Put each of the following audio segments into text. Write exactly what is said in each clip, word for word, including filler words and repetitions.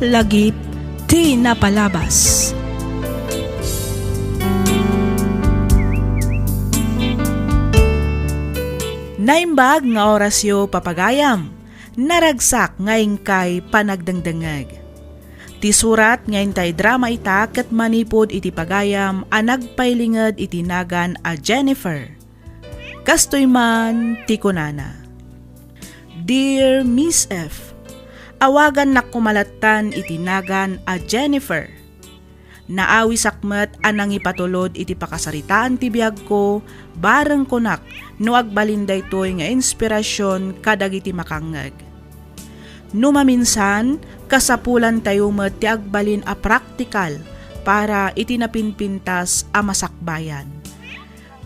Lagip ti napalabas. Naimbag nga orasyo, papagayam. Naragsak nga inkay panagdengdengngeg. Ti surat nga intay drama ita ket manipud iti pagayam a nagpailinged iti nagan a Jennifer. Kastoy man ti kunana, "Dear Miss F, awagannak koma lattan iti nagan a Jennifer. Naawisak met a nangipatulod iti pakasaritaan ti biagko, bareng kunak no agbalin daytoy nga inspirasion kadagiti makangngeg. No maminsan, kasapulantayo met ti agbalin a praktikal para iti napinpintas a masakbayan.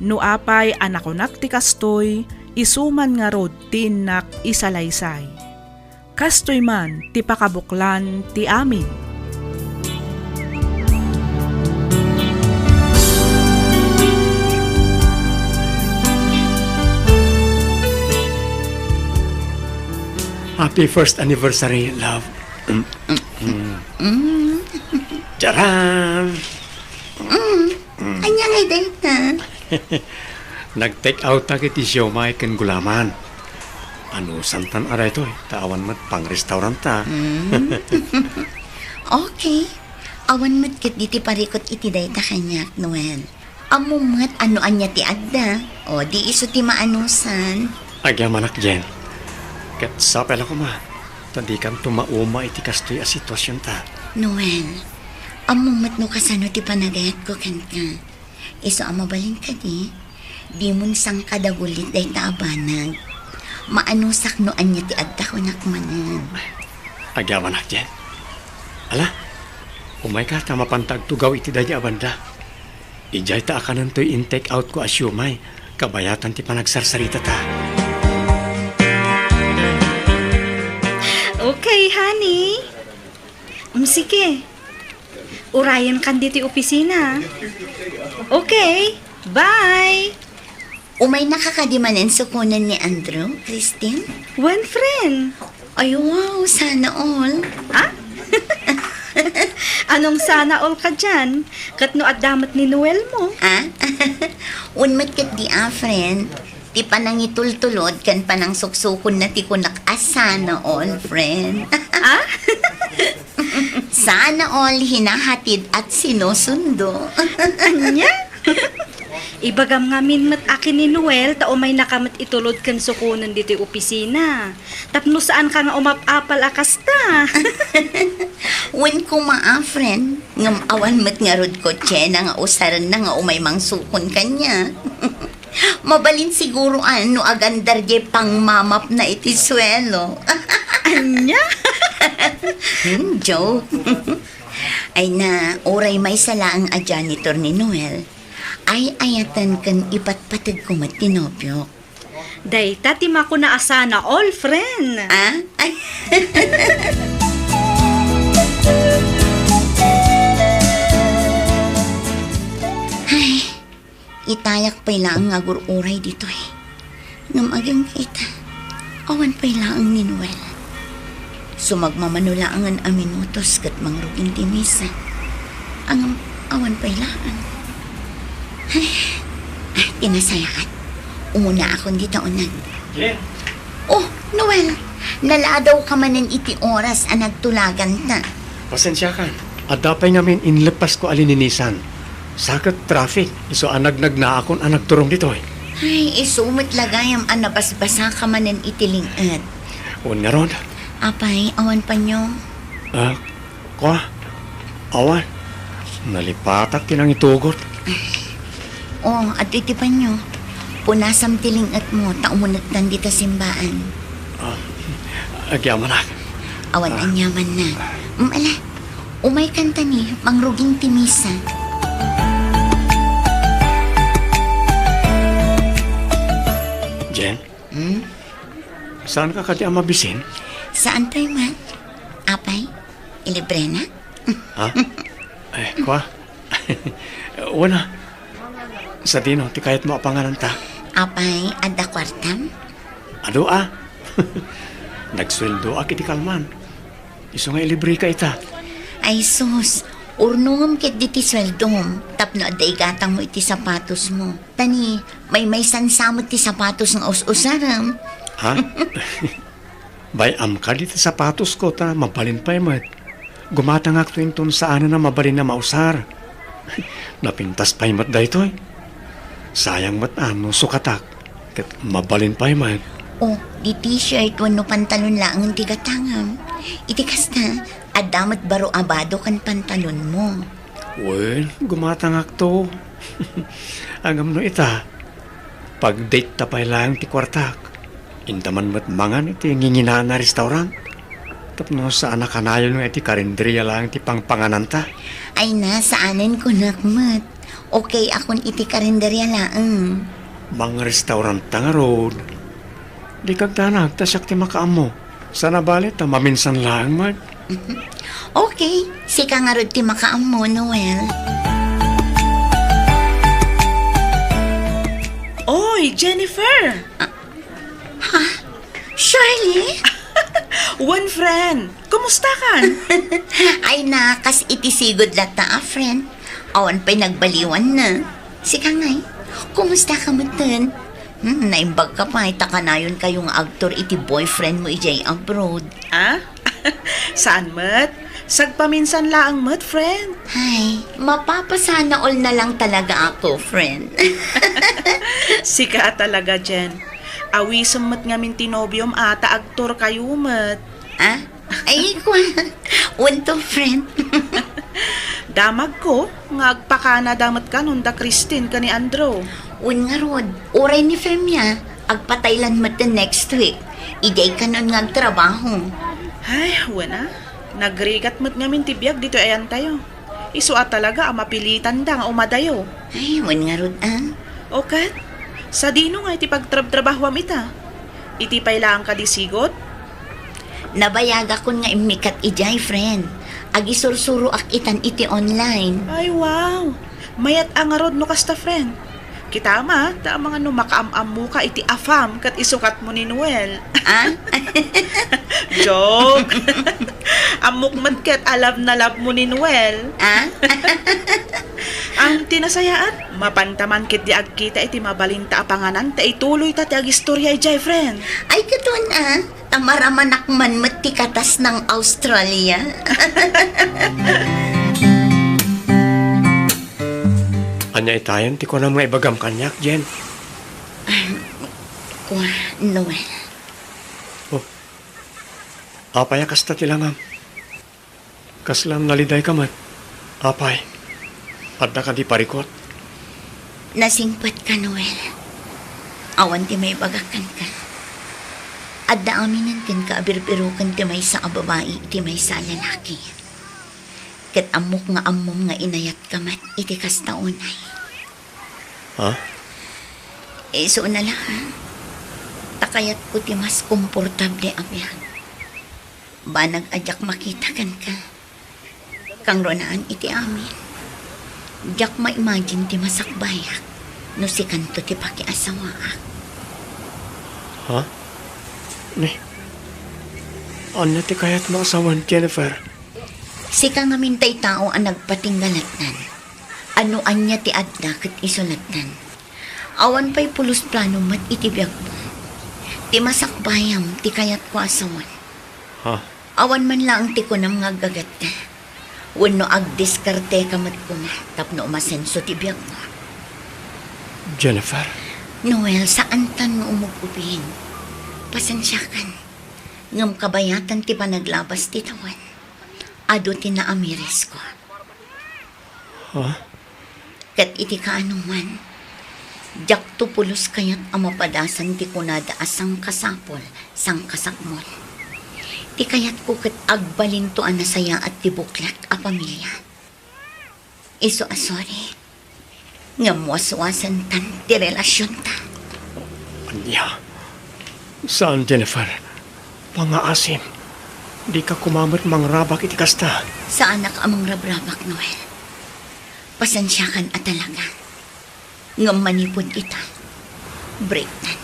No apay a nakunak ti kastoy, isu man ngarud ti innak isalaysay. Kastoy man ti pakabuklan ti amin." Happy first anniversary, love. Mm. Charan! Mm. Mm. Ania ngay dayta? Nag-take out ta iti siomay ken gulaman. Anusantan a daytoy, ta awan met pang-restaurant ta. Mm. Okay. Awan met ket diti parikut iti dayta kaniak, Noel. Ammom met no ania ti adda. O, di isu ti maanusan. Agyamanak, Jen. Ket sapay la koma, ta dikanto mauma iti kastoy a situasionta. Noel, ammom met no kasano ti panagayatko kenka. Isu a mabalin kadi, dimon sangkadagulit dayta a banag. Maanusak no ania ti adda kunak manen. Agyamanak, Jen. Ala, umayka ta mapanta agtugaw iti daydi a banda. Idiay ta akanentoy in-take out ko a siomay, kabayatan ti panagsarsarita ta. Okay, honey. Mm, sige. Urayenkan ditoy opisina. Okay. Bye. Umaynaka kadi manen sukonen ni Andrew, Christine? Wen, friend. Ay, wow, sana all. Ha? Anong sana all ka diyan? Ket no adda met ni Noel mo? Ha? Wen met ket di a, friend. Ti panangitultulod ken panangsuksukonna ti kunak a sana all, friend. Ha? Sana all hinahatid at sinusundo. Ania? Ibagam ngamin met a ken ni Noel ta umaynaka met itulod ken sukonen ditoy opisina. Tapno saanka nga umap-apal a kasta. Wen koma a, friend, ngem awan met ngarud kotsena nga usarenna nga umay mangsukon kaniak. Mabalin siguro a no agandar diay pangmamapna iti suelo. Ania? Hmm, joke. Ay na, uray maysa laeng a janitor ni Noel, ay-ayaten ken ipatpategko met ti nobiok. Dayta ti makuna a sana all, friend. Ah? Ay. Ay, itayak pay laeng nga agur-uray ditoy. Ngem agingga ita, awan pay laeng ni Noel. Sumagmamano laengen a minutos ket mangruging ti misa. Ngem awan pay laeng. Ay, ah, ti nasayaat. Umunaakon dita uneg. Jen! Oh, Noel, naladawka manen iti oras a nagtulaganta. Pasensiakan. Adda pay ngamin inleppasko a lininisan. Sa ket traffic, isu a nagnagnaakon a nagturong ditoy. Ay, isu met la gayam a nabasbasaka manen iti ling-et. Wen ngarud? Apay, awan panyo? Ah, kua? Awan. Nalipatak ti nangitugot. Oh, adtoy ti panyo. Punasam ti ling-etmo, ta umunegtan dita simbaan. Ah, agyamanak. Awan aniamanna. Mm, ala. Umaykan ta ni, mangruging ti misa. Jen? Hmm? Saanka kadi a mabisin? Saantoy man. Apay, ilibrena? Ha? Eh, kua? Wen a. Sadino ti kayatmo a pangananta? Apay, adda kuartam? Adu a. Nagsueldoak iti kalman. Isu nga ilibreka ita. Ay sus, urnongem ketdi ti sueldom tapno adda igatangmo iti sapatosmo. Ta ni, maymaysansa met ti sapatos nga us-usarem. Ha? Bay-am kadi ti sapatosko ta mabalin pay met. Gumatangakto inton saanen a mabalin a mausar. Napintas pay met daytoy. Sayang met a no sukatak, ket mabalin pay met. O, di t-shirt wenno pantalon laengen ti gatangam. Iti kasta, adda met baro a bado ken pantalonmo. Wen, gumatangakto. Ngem no ita, pag-date ta pay laeng ti kuartak. Inta man met mangan iti nginginaan a restaurant. Tapno saan a kanayon nga iti karinderia laeng ti pangpangananta. Ay na, saanen kunak met. Okay akon iti karinderia laeng. Mangrestaurant ta ngarud. Dika agdanag ta siak ti makaammo. Saan a bale ta maminsan laeng met. Okay, sika ngarud ti makaammo, Noel. Oy, Jennifer! Ah, ha? Shirley? Wen, friend. Kumusta kan? Ay na, kas iti sigud latta a friend. Awan pay nagbaliwan na. Sika ngay, kumusta ka metten? Hmm, naimbag ka pay ta kanayon kayo nga agtor iti boyfriend mo idiay abroad. Ah? Saan met? Sagpaminsan laeng met, friend. Ay, mapapasana all na lang talaga ako, friend. Sika talaga, Jen. Awisem met ngamin ti nobiom a ta agtor kayo met. Ah? Ay, kwa. Wen to, friend. Damagko nga agpakanada met kanon da Christine ken ni Andrew. Wen ngarud, uray ni Femia, agpa-Thailand met the next week. Idiay kanon nga agtrabaho. Ay, wen a. Nagrigat met ngamin ti biag ditoy ayantayo. Isu a talaga a mapilitanda nga umadayo. Ay, wen ngarud a. O ket, sadino nga iti pagtrabtrabahoam ita? Iti pay laeng kadi sigud? Nabayagakon nga immikat idiay, friend. Agisursuroak itan iti online. Ay, wow! Mayat a ngarud no kasta, friend. Kita ma, ta amangan no makaam-ammoka iti afam ket isukatmo ni Noel. Ah? Joke! Ammok met ket a love na love mo ni Noel. Ah? Ang tinasayaat, mapanta man ketdi agkita iti mabalinta a panganan ta ituloyta ti agistorya idiay, friend. Ay, katon, ah. Ta maramanak man met ti katas ng Australia. Ania itayen ti kunam nga ibagam kaniak, Jen? Kua, Noel. Oh. Apay a kasta ti langam? Kasla nalidayka met. Apay, adda kadi parikut? Nasingpetka, Noel. Awan ti maibagak kenka. Adda aminen kenka a birbiroken ti maysa a babai iti maysa a lalaki. Ket ammok nga ammom nga inayatka met iti kasta unay. Ha? Isu na lang, ta kayatko ti mas komportable a biag. Banag a diak makita kenka. Kangrunaan iti amin, diak ma-imagine ti masakbayak no sikanto ti pakiasawaak. Ha? Ni, ania ti kayatmo a sawen, Jennifer? Sika ngamin tay tao a nagpatingga lattan. Ano ania ti adda ket isu lattan. Awan pay pulos plano met iti biagmo. Ti masakbayam ti kayatko a sawen. Ha? Awan man laeng ti kunam nga aggagatta. Wenno agdiskarteka met koma tapno umasenso ti biagmo. Jennifer? Noel, saantan nga umug-ubing. Pasensiakan. Ngem kabayatan ti panaglabas ti tawen. Adu ti naamirisko. Ha? Ket iti kaanoman, diakto pulos kayat a mapadasan ti kunada a sangkasapul, sangkasakmol. Ti kayatko ket agbalinto a nasayaat ti buklat a pamilya. Isu a sorry, ngem waswasentan ti relasionta. Ania? Saan, Jennifer? Pangaasim. Dika koma met mangrabak iti kasta. Saanak a mangrabrabak, Noel. Pasensiakan a talaga. Ngem manipud ita, breaktan.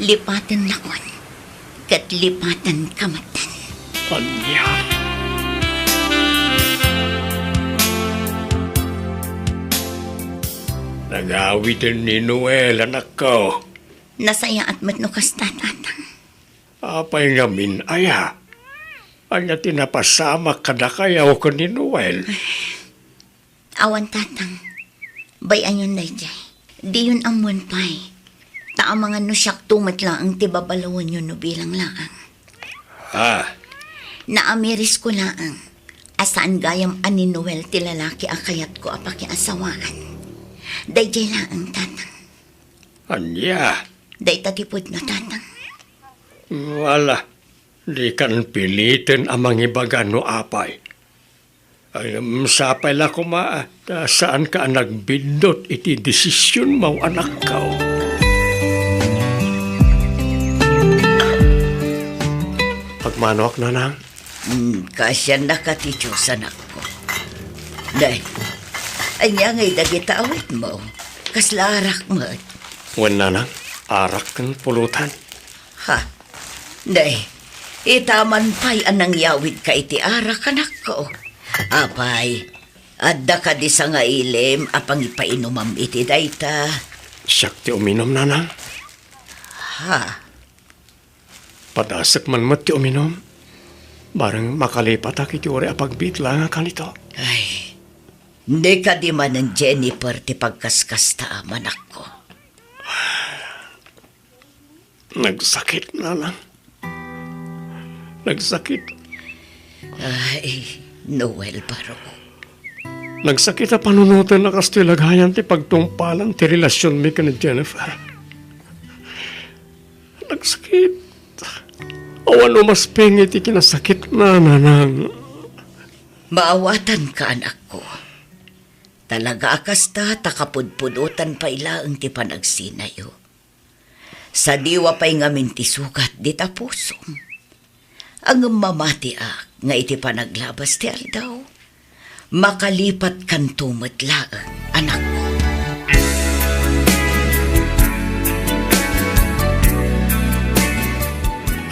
Lipatennakon, ket lipatenka metten. Ania? Nangawiden ni Noel, anakko. Nasayaat met no kasta, Tatang. Apay ngamin aya? Ania ti napasamak kadakayo ken ni Noel? Awan, Tatang. Bay-ayon daydiay. Diyon ammoen pay. Ta amangan no siakto met laeng ti babalawenyo no bilang laeng. Ah. Naamirisko laeng a saan gayam a ni Noel ti lalaki a kayatko a pakiasawaan. Daydiay laeng, Tatang. Ania? Dayta ti pudno, Tatang. Wala, dikan piliten a mangibaga no apay. Ay, sapay la koma, ta saanka a nagbiddut iti desisionmo, anakko. Agmanoak, Nanang. Hmm, kaasiannaka ti Dios, anakko. Nay, ania ngay dagita awitmo? Kasla arak met? Wen, Nanang, arak ken pulutan. Ha? Nay, ita man pay a nangyawidka iti arak, anakko. Apay, adda kadi sangailem a pangipainomam iti dayta? Siak ti uminum, Nanang. Ha? Padasek man met ti uminum. Bareng makalipatak iti uray a pagbiit laeng a kanito. Ay, di kadi manen Jennifer ti pagkaskasta, anakko. Nagsakit, Nanang. Nagsakit. Ay, Noel, baro. Nagsakit a panunoten a kastoy lagayan ti pagtungpalan ti relasionmi ken ni Jennifer. Nagsakit. Awan umasping iti kinasakitna, Nanang. Maawatanka, anakko. Talaga a kasta ta kapudpudotan pay laeng ti panagsinayo. Sadiwa pay ngamin ti sugat dita pusom. Ngem mamatiak nga iti panaglabas ti aldaw, makalipatkanto met laeng, anakko.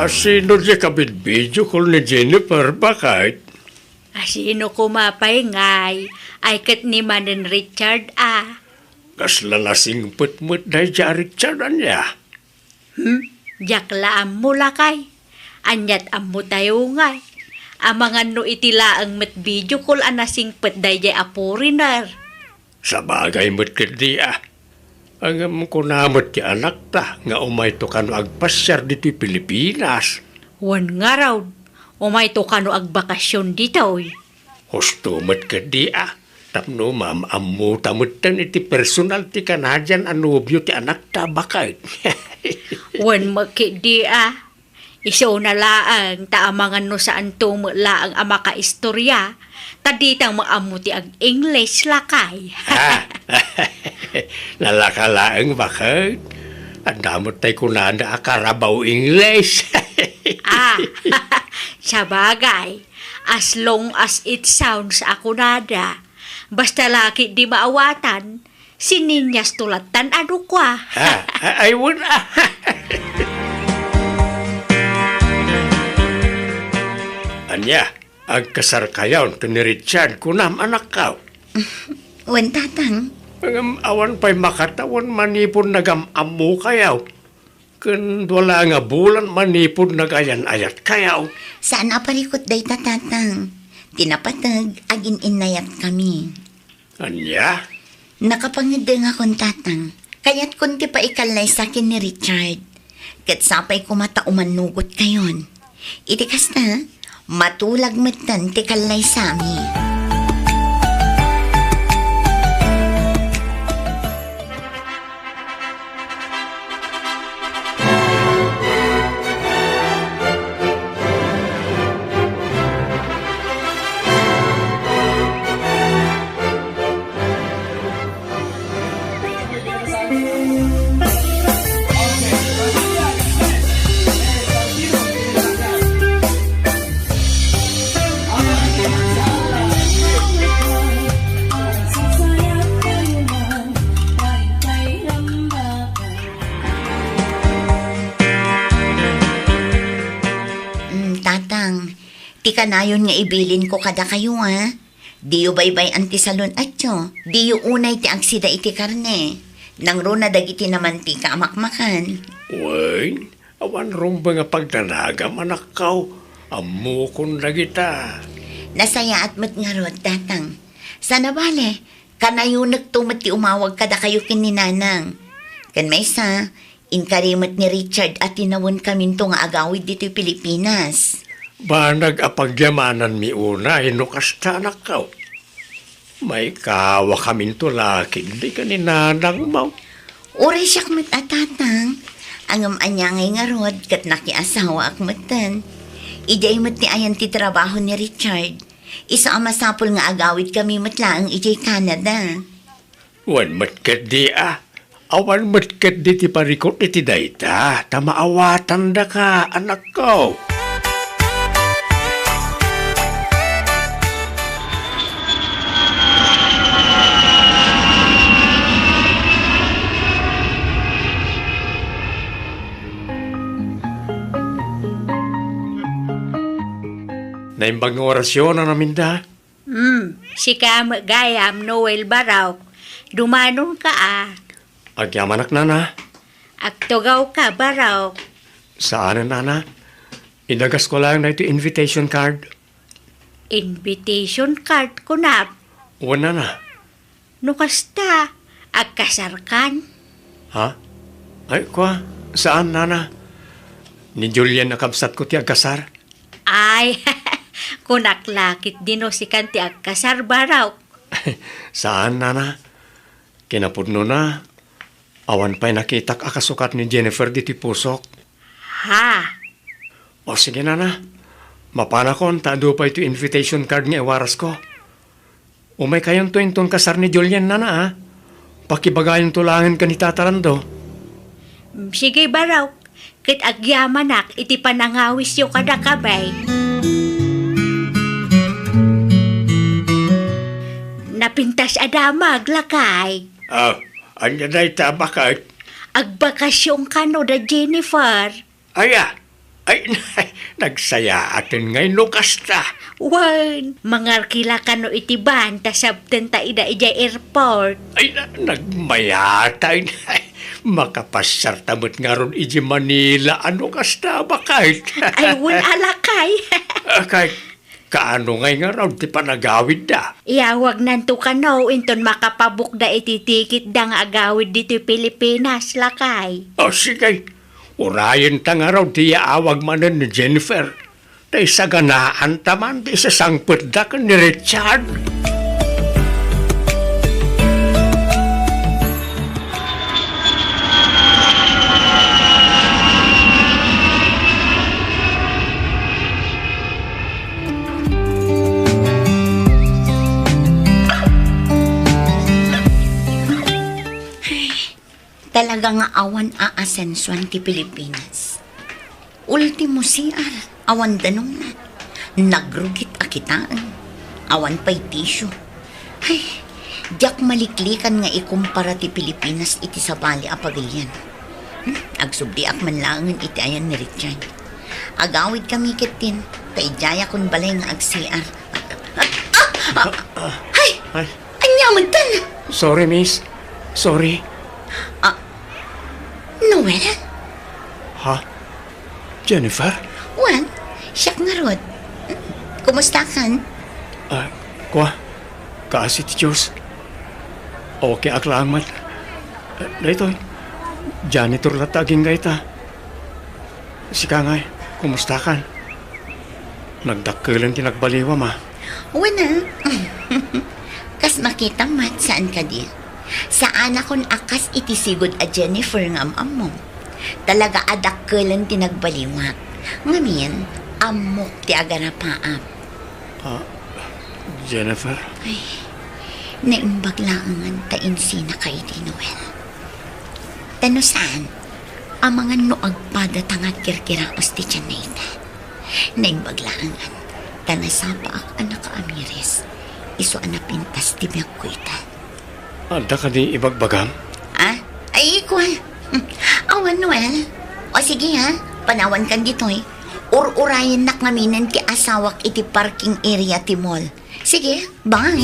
Asino diay kabidbidio ken ni Jennifer, baket? Asino koma pay ngay, ay ket ni manen Richard a? Kasla nasingpet met daydiay a Richard, ania? Hmm? Diak la ammo, lakay. Aniat ammo tayo ngay? Amangan no iti laeng met video call a nasingpet daydiay a foreigner. Sabagay met ketdi a. Ngem kuna met ti anakta nga umayto kano agpasiar ditoy Pilipinas. Wen ngarud, umayto kano agbakasion ditoy. Husto met ketdi a. Tapno maam-ammota metten iti personal ti Canadian a nobio ti anakta, baket. Wen met ketdi a. Isuna laeng ta amangan no saanto met laeng a makaistorya, ta ditang maammo ti ag-English, lakay. Ah, nalaka laeng, baket. Adda met tay kunada a Carabao English. Ah, sabagay, as long as it sounds a kunada. Basta la ketdi maawatan, sininyas to lattan a dukua. Ah, ay, wen, ah. Ania, agkasarkayon ken ni Richard, kunam, anakko? Wen, Tatang. Ngem awan pay makatawen manipud nagam-ammokayo. Ken dua la nga bulan manipud nagayan-ayatkayo. Saan a parikut dayta, Tatang. Ti napateg, agin-innayatkami. Ania? Nakapangeddengakon, Tatang. Kayatkon ti paikallaysa ken ni Richard. Ket sapay koma ta umannugotkayon. Iti kasta, matulag metten ti kallaysami. Kanayon nga ibilinko kadakayo, a. Diyo baybay-an ti salun-atyo. Diyo unay ti agsida iti karne. Nangruna dagiti namantika a makmakan. Wen, awan rumbeng a pagdanagam, anakko. Ammokon dagita. Nasayaat met ngarud, Tatang. Sana bale, kanayonekto met ti umawag kadakayo ken ni Nanang. Ken maysa, inkari met ni Richard a tinawenkaminto nga agawid ditoy Pilipinas. Banag a pagyamananmi unay no kasta, anakko. Maikawakaminto la ketdi ken ni Nanangmo. Uray siak met a, Tatang. Ngem ania ngay ngarud ket nakiasawaak metten. Idiay met ti ayan ti trabaho ni Richard. Isu a masapul nga agawidkami met laeng idiay Canada. Wen met ketdi a, awan met ketdi ti parikut iti dayta, ta maawatandaka, anakko. Naimbag nga orasyon a naminda. Hmm, sika met gayam, Noel Barok. Dumanonka a. Agyamanak, Nana. Agtugawka, Barok. Saanen, Nana. Idagasko laeng daytoy invitation card. Invitation card, kunam? Wen, Nana. No kasta, agkasarkan? Ha? Ay, kua, saan, Nana. Ni Julian a kabsatko ti agkasar. Ay, kunak la ketdi no sikan ti agkasar, Barok. Saan, Nana. Kinapudnona, awan pay nakitak a kasukat ni Jennifer ditoy pusok. Ha? O sige, Nana. Mapanakon ta adu pay ti invitation card nga iwarasko. Umaykayonto inton kasar ni Julian, Nana, a. Pakibagayonto laengen ken ni Tata Lando. Mm, sige, Barok. Ket agyamanak iti panangawisyo kadakami. Napintas a damag, lakay. Ah, ania dayta, baket? Agbakasyon kano da Jennifer. Aya, ay, nagsayaaten ngay no kasta. Wen, mangarkila kano iti van ta sabtenta ida idiay airport. Ay, na-, nagmayat, ay, makapassarta met ngarud idiay Manila a no kasta, baket. Ay, wen, a, lakay. Ah, kay, kaano ngay ngarud ti panagawidda? Iyawagnanto kano inton makapabukda iti tikitda nga agawid ditoy Pilipinas, lakay. O, sige. Urayenta ngarud ti yaawag manen ni Jennifer. Ta isaganaanta man ti isasangpetda ken ni Richard. Talaga nga awan a asensoan ti Pilipinas. Ultimo C R, awan danumna. Nagrugit a kitaen. Awan pay tissue. Ay, diak maliklikan nga ikumpara ti Pilipinas iti sabali a pagilian. Hmm, agsubliak man laengen iti ayan ni Richard. Agawidkami ketdin, ta idiayakon balay nga ag-C R. Ah! Ah! Ah! Ay! Ay! Ania metten? Sorry, miss. Sorry. Ah, Noel? Ha? Jennifer? Wen, siak ngarud. Kumustakan? Ah, kua, kaasi ti Diyos. Okay ak laeng met. Eh, daytoy, janitor latta agingga ita. Sika ngay, kumustakan? Nagdakkelen ti nagbaliwam, a. Wen a. Kas makitam met, saan kadi? Saanakon a kas iti sigud a Jennifer nga am-ammom. Talaga a dakkelen ti nagbaliwak. Ngamin, ammok ti agarapaap. Ah, Jennifer? Ay, naimbag laengen ta insinaka idi, Noel. Ta no saan, amangan no agpadata nga agkirkiraos ti tianna ita. Naimbag laengen ta nasapaak a nakaamiris, isu a napintas ti biagko ita. Adda kadi ibagbagam? Ah? Ay, kua. Hmm. Awan, Noel. O sige, ha? Panawankan ditoy. Ur-urayennak ngaminen ti asawak iti parking area ti mall. Sige, bye!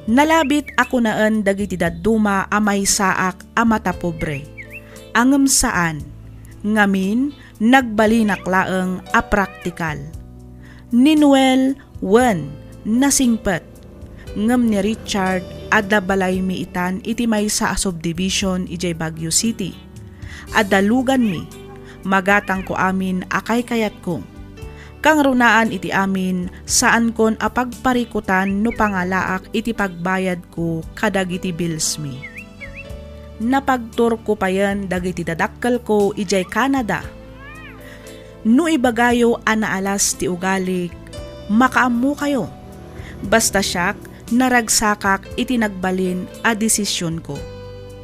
Nalabit a kunaen dagiti dadduma a maysaak a matapobre. Ngem saan. Ngamin, nagbalinak laeng a praktikal. Ni Noel, wen, nasingpet. Ngem ni Richard, adda balaymi itan iti maysa a subdivision idiay Baguio City. Adda luganmi, magatangko amin a kaykayatko. Kangrunaan iti amin, saankon a pagparikutan no pangalaak iti pagbayadko kadagiti billsmi. Napagturko payen dagiti dadakkelko idiay Canada. No ibagayo a naalas ti ugalik, makaammokayo. Basta siak, naragsakak iti nagbalin a desisionko.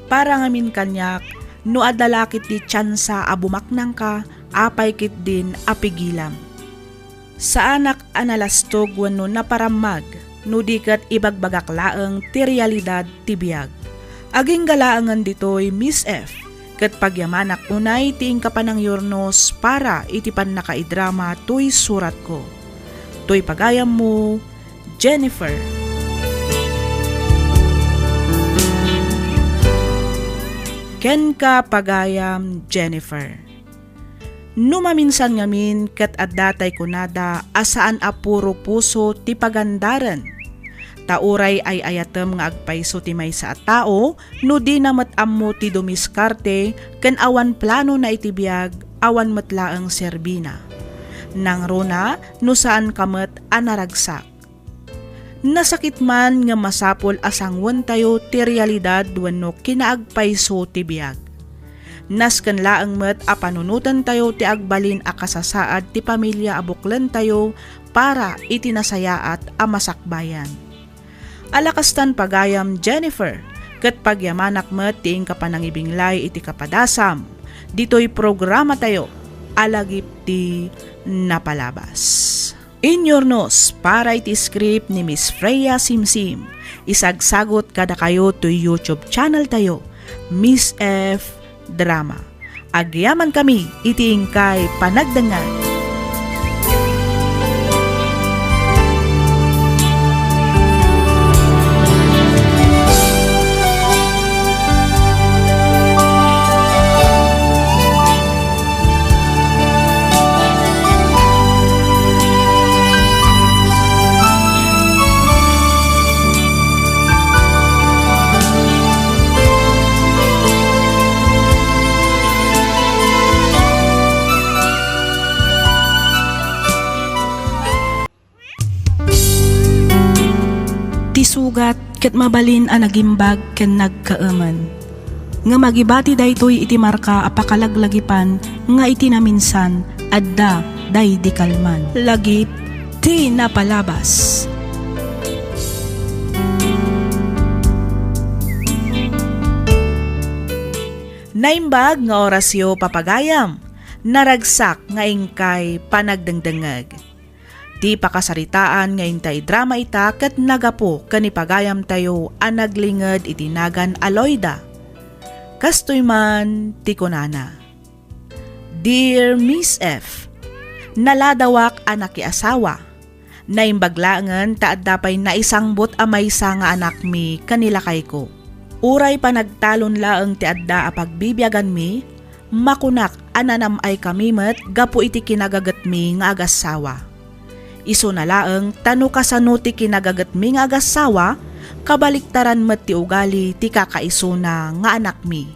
Para ngamin kaniak, no adda la ketdi tiansa a bumaknangka, apay ketdin a pigilam. Saanak a nalastog wenno naparammag no di ket ibagbagak laeng ti realidad ti biag. Agingga laengen ditoy, Miss F, ket pagyamanak unay ti inka panangyurnos para iti pannakaidrama toy suratko. Toy pagayammo, Jennifer. Kenka, pagayam Jennifer. No maminsan ngamin ket adda tay kunada a saan a puro puso ti pagandaren. Ta uray ay-ayatem nga agpayso ti maysa a tao no dina met ammo ti dumiskarte ken awan planona iti biag, awan met laeng serbina. Nangruna no saanka met a naragsak. Nasakit man nga masapul a sangwentayo ti realidad wenno kinaagpayso ti biag. Nasken laeng met a panunotentayo ti agbalin a kasasaad ti pamilya a buklentayo para iti nasayaat a masakbayan. Alakastan pagayam, Jennifer, ket pagyamanak met ti inka panangibinglay iti kapadasam ditoy programatayo a Lagip ti Napalabas. Inyurnos para iti script ni Miss Freya Simsim. Isagsagut kadakayo toy YouTube channel tayo, Miss F Drama. Agyamankami iti inkay panagdengngeg. Ti sugat ket mabalin a nagimbag ken nagkaemen. Ngem agibati daytoy iti marka a pakalaglagipan nga iti naminsan adda daydi kalman. Lagip ti Napalabas. Naimbag nga orasyo, papagayam. Naragsak nga inkay panagdengdengngeg. Ti pakasaritaan nga intay drama ita ket nagapu ken ni pagayamtayo a naglinged iti nagan a Loida. Kastoy man ti kunana, "Dear Miss F, naladawak a nakiasawa. Naimbag laengen ta adda pay naisangbut a maysa nga anakmi ken ni lakayko. Uray panagtalon laeng ti adda a pagbibiaganmi, makunak a nanam-ay kami met gapu iti kinagagetmi nga agassawa. Isuna laeng ta no kasano ti kinagagetmi nga agassawa, kabaliktaran met ti ugali ti kakaisuna nga anakmi.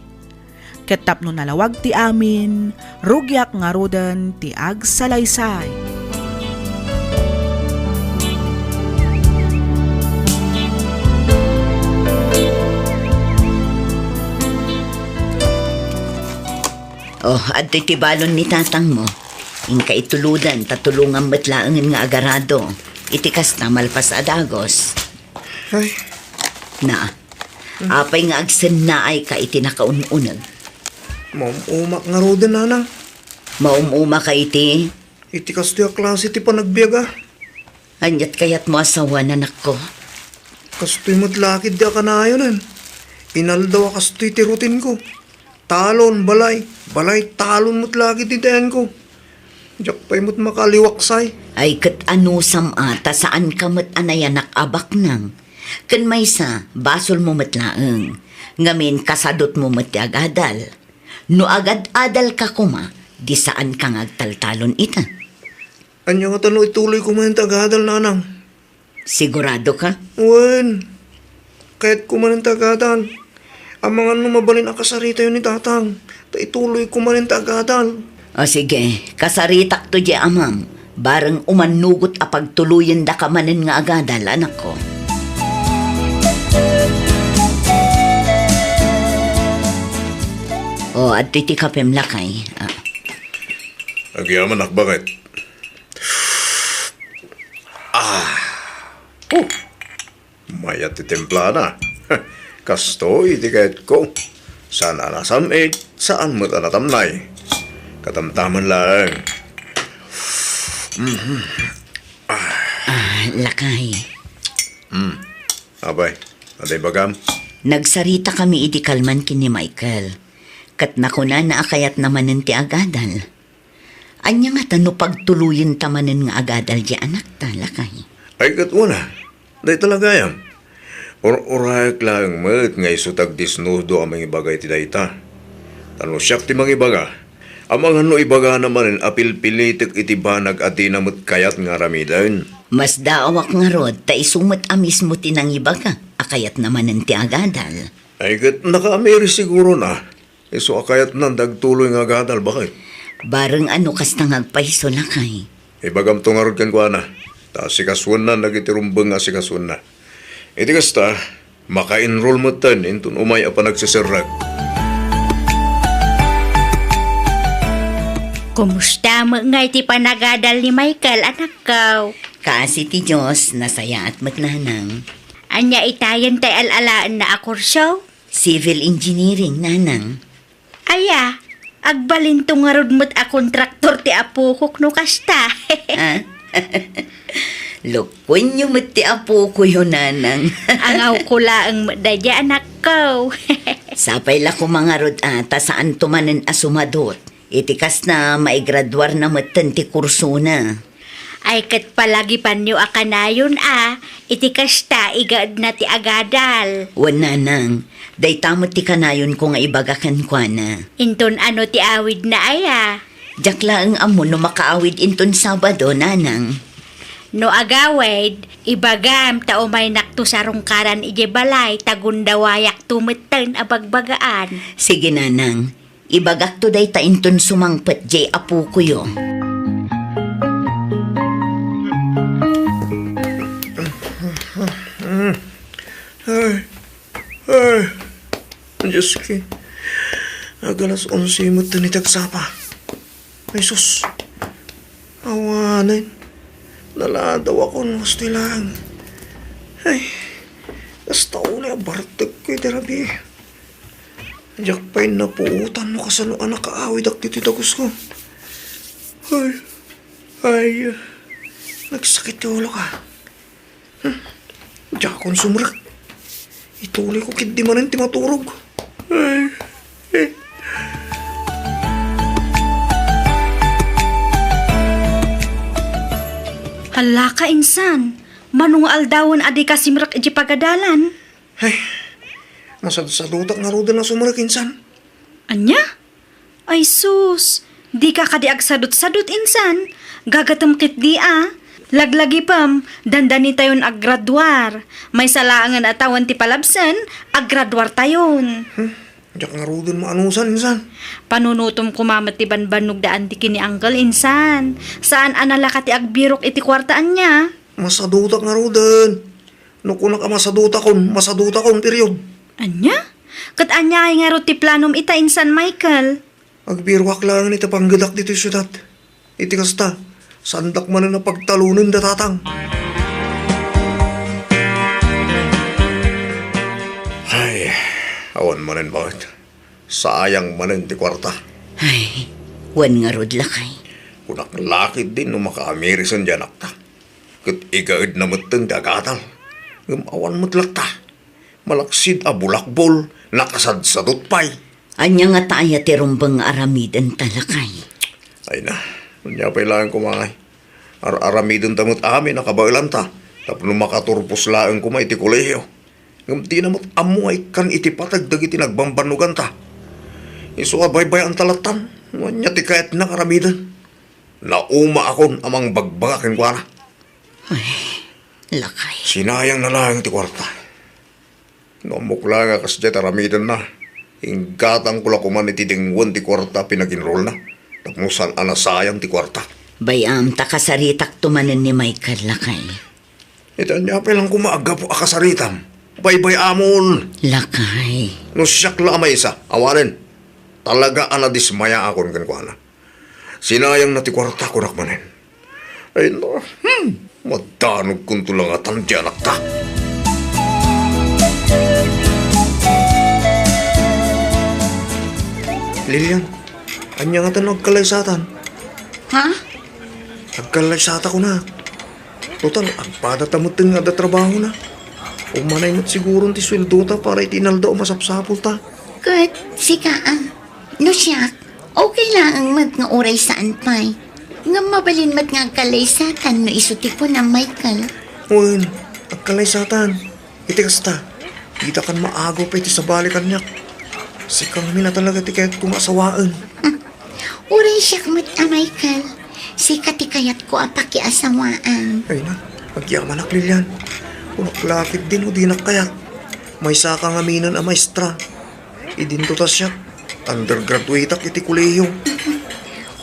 Ket tapno nalawag ti amin, rugiak ngaruden ti agsalaysay." Oh, adtoy ti balon ni tatangmo. Inka ituluden, ta tulongam met laengen nga agarado. Iti kasta, malpas a dagos. Ay. Na, apay nga agsennaayka iti nakaun-uneg? Maum-umak ngaruden, nanang. Maum-umaka iti? Iti kastoy a klase ti panagbiag, a. Aniat kayatmo a sawen, anakko? Kastoy met la ketdi a kanayonen. Inaldaw a kastoy ti routine ko. Talon, balay, balay, talon met lagi ti dayanko. Diak pay met makaliwaksay. Ay, ket anusam a, ta saanka met a nayanak a baknang. Ken maysa, basolmo met laeng. Ngamin, kasadutmo met ti agadal. No agad-adalka koma, di saanka nga agtaltalon ita. Ania ngata no ituloyko manen ti agadal, nanang? Siguradoka? Wen. Kayatko manen ti agadal. Amangan no mabalin a kasaritayo ni tatang, ta ituloyko manen ti agadal. O sige, kasaritakto diay amam. Bareng umannugot a pagtuloyendaka manen nga agadal, anakko. O, adtoy ti kapem, lakay. Ah. Agyamanak, baket. Ah. Oh. Mayat ti timplana. Kastoy ti kayatko. Saan a nasam-it, saan met a natamnay. Katamtaman laeng. Mhm. Ah, lakay. Hmm. Apay, ania ibagam? Nagsaritakami idi kalman ken ni Michael. Ket nakunana a kayatna manen ti agadal. Ania ngata no pagtuloyenta manen nga agadal diay anakta, lakay? Ay, ket wen a. Dayta la gayam. Ur-urayak laeng met nga isu ti agdisnudo a mangibaga iti dayta. Ta no siak ti mangibaga, amangan no ibagana manen a pilpilitek iti banag a dina met kayat nga aramiden. Masdaawak ngarud ta isu met a mismo ti nangibaga a kayatna manen ti agadal. Ay, ket nakaamiri siguron a. Isu a kayatnan ti agtuloy nga agadal, baket. Bareng no kasta nga agpayso, lakay. Ibagamto ngarud kenkuana, ta asikasuenna dagiti rumbeng nga asikasuenna. Iti kasta, maka-enroll metten inton umay a panagseserrek. Kumusta met ngay ti panagadal ni Michael, anakko? Kaasi ti Dios, nasayaat met, nanang. Ania itayen ti al-alaenna a kurso? Civil engineering, nanang. Aya, agbalinto ngarud met a kontraktor ti apokok no kasta. Ah? Lokoenyo met ti apokoyo, nanang. Angawko laeng met daydiay, anakko. Sapay la koma ngarud a ta saanto manen a sumadot. Iti kasta, maigraduarna metten ti kursona. Ay, ket palagipanyo a kanayon a, iti kasta, igaedna ti agadal. Wen, nanang, dayta met ti kanayonko nga ibaga kenkuana. Inton ano ti awidna aya? Diak laeng ammo no makaawid inton Sabado, nanang. No agawid, ibagam ta umaynakto sarungkaran idiay balay ta gundawayakto metten a bagbagaan. Sige, nanang. Ibagakto dayta inton sumangpet diay apokoyo. Ay, ay, Diosko. Ag-alas onse met ti agsapa. Ay, sus. Awanen. Naladawakon, kastoy laeng. Ay, kasta unay a bartekko iti rabii. Diak pay napuotan no kasano a nakaawidak ditoy dagusko. Ay, ay, nagsakit ti ulok. Hmm, diakon sumrek. Ituloyko ketdi manen ti maturog. Ay, eh. Hala ka, insan. Mano nga aldawen a dika simrek iti pagadalan? Ay, masadsadutak ngaruden a sumrek, insan. Ania? Ay sus, dika kadi agsadutsadut, insan. Gagatem ketdi a. Laglagipem, dandanitayon aggraduar. Maysa laengen a tawen ti palabsen, aggraduartayon. Hmm, diak ngaruden maanusan, insan. Panunotem koma met ti banbannog da Auntie ken ni Uncle, insan. Saan a nalaka ti agbirok iti kuarta, ania? Masadutak ngaruden. No kunak a masadutakon, masadutakon, period. Ania? Ket aniay ngarud ti planom ita, insan Michael? Agbiroak laeng iti panggedak ditoy siudad. Iti kasta, saandak manen a pagtalonen da tatang. Ay, awan manen, baket. Sayang manen ti kuarta. Ay, wen ngarud, lakay. Kunak la ketdi no makaamirisen diay anakta. Ket igaedna metten ti agadal. Ngem awan met latta. Malaksid a bulakbol, nakasadsadot pay. Ania ngata aya ti rumbeng nga aramidenta, lakay? Ay na, ania pay laeng koma ngay. Ar-aramidenta met amin a kabaelanta tapno makaturpos laeng koma iti kolehio. Ngem dina met ammo nga ikkan iti pateg dagiti nagbambannoganta. Isu a baybayaanta lattan, no ania ti kayatna nga aramiden. Naumaakon a mangbagbaga kenkuana. Ay, lakay. Sinayangna laeng ti kuarta. No ammok la nga kasdiay ti aramidenna, inggatangko la koman iti denggen ti kuarta a pinaginrulna, tapno saan a nasayang ti kuarta. Bay-am ta kasaritakto manen ni Michael, lakay. Iti ania pay lang koma a gapu a kasaritam? Baybay-amon! Lakay. No siak la a maysa, awanen. Talaga a nadismayaakon kenkuana. Sinayangna ti kuarta, kunak manen. Ay, no. Hmm. Madanogkonto la ngatan ti anakta. Lilian, ania ngatan no agkalaysatan? Ha? Agkalaysata kuna. Total, agpadata metten nga adda trabahona. Umanay met siguron ti sueldota para iti inaldaw a masapsapulta. Ket sika, a? No siak, okay laeng met nga uray saan pay. Ngem mabalin met nga agkalaysatan no isu ti kunam, Michael. Wen, agkalaysatan. Iti kasta, ditakan maagaw pay ti sabali kaniak. Sika ngamin a talaga ti kayatko nga asawaen. Hmm. Uray siak met a, Michael. Sika ti kayatko a pakiasawaan. Ay na, agyamanak, Lilian. Kunak la ketdi no dinak kayat. Maysaka ngaminen a maestra. Idinto ta siak, undergraduateak iti kolehiyo.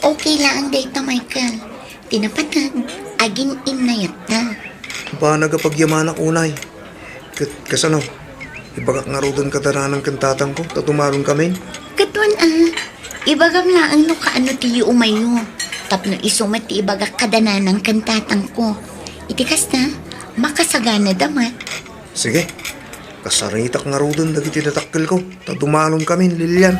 Okay laeng dayta, Michael. Ti napateg, agin-innayatta. Banag a pagyamanak unay. Ket kasano? Ibagak ngaruden kada nanang ken tatangko ta dumalonkamin? Ket wen a, ibagam laeng no kaano ti yuumayyo. Tapno isu met ti ibagak kada nanang ken tatangko. Iti kasta, makasaganada met. Sige, kasaritak ngaruden dagiti dadakkelko ta dumalonkamin, Lilian.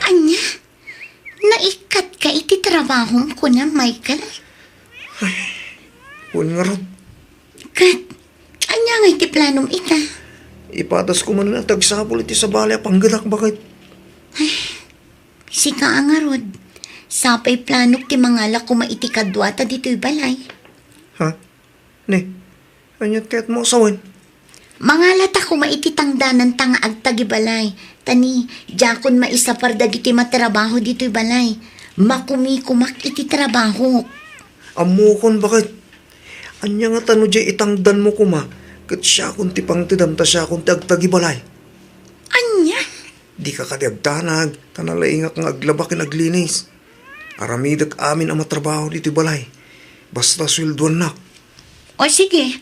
Ania? Naikkatka iti trabahom, kuna, Michael? Ay, wen ngarud. Ket, ania ngay ti planom ita? Ipadasko manen a ti agsapul iti sabali a panggedak, baket. Ay, sika a ngarud. Sapay planok ti mangala koma iti kaduata ditoy balay. Ha? Ne, aniat kayatmo a sawen? Mangalata koma iti tangdananta nga agtagibalay. Ta ni, diakon maisapar dagiti matrabaho ditoy balay. Makumikomak iti trabahok. Ammokon, baket. Ania ngata no diay itangdanmo koma, ket siakon ti pangtedam ta siakon ti agtagibalay? Ania? Dika kadi agdanag, ta nalaingak nga aglaba ken aglinis. Aramidek amin a matrabaho ditoy balay. Basta sueldoannak. O sige,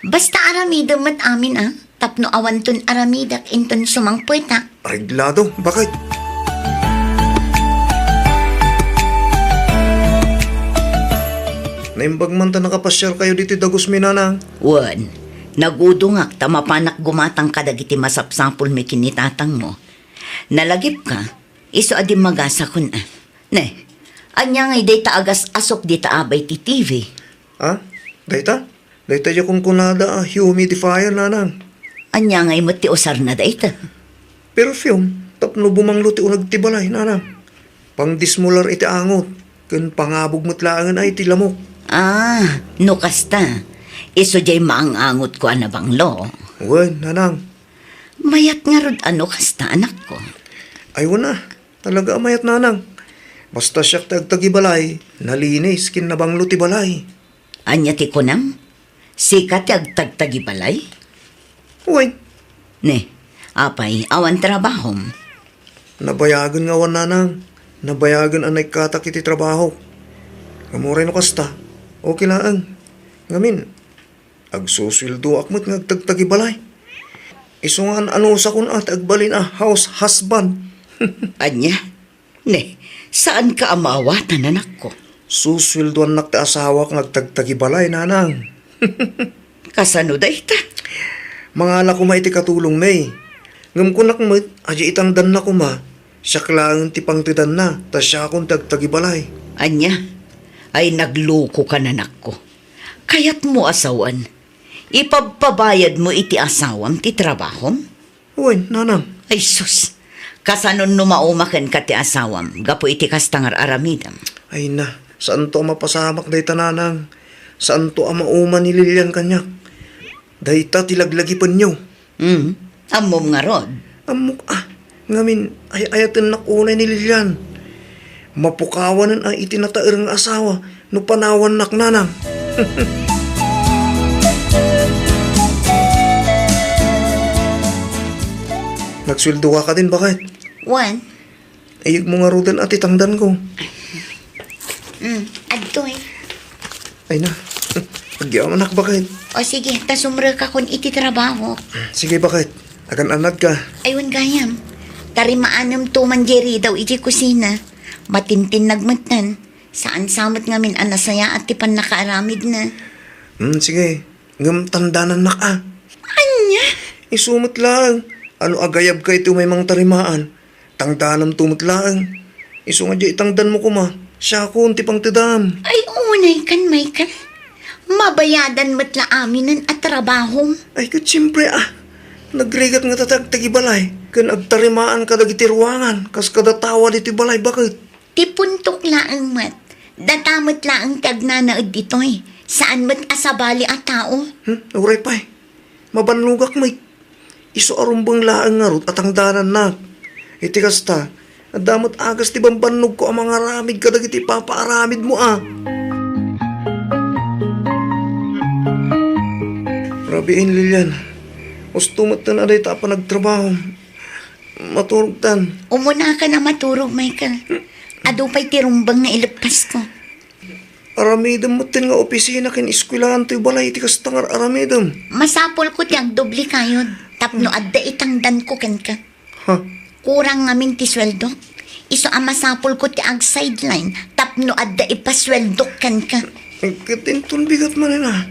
basta aramidem met amin a, tapno awanton aramidek inton sumangpetak. Areglado, baket. Naimbag man ta nakapasiarkayo ditoy dagusmi, nanang. Wen, nagudongak ta mapanak gumatang kadagiti masapsapulmi ken ni tatangmo. Nalagipka, isu a dimmagasakon a. Ne, ania ngay dayta agas-asok dita abay ti T V? A? Dayta? Dayta diay kunkunada a humidifier, nanang. Ania ngay met ti usarna dayta? Perfume, tapno bumanglo ti uneg ti balay, nanang. Pangdismular iti angot, ken pangabog met laengen a iti lamok. A, no kasta, isu diay maang-angotko a nabanglo. Wen, nanang. Mayat ngarud a no kasta, anakko. Ay, wen a. Talaga a mayat, nanang. Basta siak ti agtagibalay, nalinis ken nabanglo ti balay. Ania ti kunam? Sika ti agtagtagibalay? Wen. Ne, apay, awan trabahom? Nabayagen nga awan, nanang. Nabayagen a naikkatak iti trabahok. Ngem uray no kasta, Okay laeng. Ngamin, agsusueldoak met nga agtagtagibalay. Isu nga an-anusakon a ti agbalin a house husband. Ania? Ne, saanka a maawatan, anakko? Susueldoannak ti asawak nga agtagtagibalay, nanang. Kasano dayta? Mangala koma iti katulong, May. Ngem kunak met, adi itangdanna koma, siak laeng ti pangtedanna, ta siakon ti agtagibalay. Ania? Ay, naglukoka, anakko. Kayatmo a sawen, ipabpabayadmo iti asawam ti trabahom? Wen, nanang. Ay sus, kasanon no mauma kenka ti asawam gapu iti kasta nga ar-aramidem? Ay na, saanto a mapasamak dayta, nanang. Saanto a mauma ni Lilian kaniak. Dayta ti laglagipenyo. Hmm, ammom ngarud? Ammok a, ngamin, ay-ayatennak unay ni Lilian. Mapukawanen a iti nataer nga asawa no panawannak, nanang. Nagsueldoka kadin, baket? Wen. Ayegmo ngaruden a ti tangdanko. Mm, adtoy. Ay na. Agyamanak, baket. O sige, ta sumrekakon iti trabaho. Sige, baket. Agan-anadka. Ay, wen gayam. Tarimaanem to man diay ridaw iti kusina. Matintinnag metten. Saan sa met ngamin a nasayaat ti pannakaaramidna. Hmm, sige. Ngem tandanannak a. Ania? Isu met laeng. Ano agayabka iti umay mangtarimaan? Tangdanamto met laeng. Isu nga diay itangdanmo koma, siakon ti pangtedam. Ay, unay kan, Michael. Mabayadan met la aminen a trabahom. Ay, ket siempre a. Nagrigat nga tatag tagibalay ken agtarimaan kadagiti ruangan kas kada tawa ditoy balay, baket. Ti puntok laeng met, data met laeng ti agnanaed ditoy. Saan met a sabali a tao. Hmm, uray pay. Mabannogak met. Isu a rumbeng laeng ngarud a tangdanannak. Iti kasta, adda met agas ti bambannogko a mangaramid kadagiti ipapaaramidmo a. Rabiin, Lilian. Husto metten a dayta a panagtrabaho. Maturogtan. Umunakan a maturog, Michael. Adu pay ti rumbeng nga ileppasko. Aramidem metten nga opisina ken eskuelaan toy balay iti kasta nga ar-aramidem. Masapulko ti agdoble kayod tapno adda itangdanko kenka. Ha? Kurang ngamin ti sueldok. Isu a masapulko ti ag-sideline tapno adda ipasueldok kenka. Ket inton bigat manen a.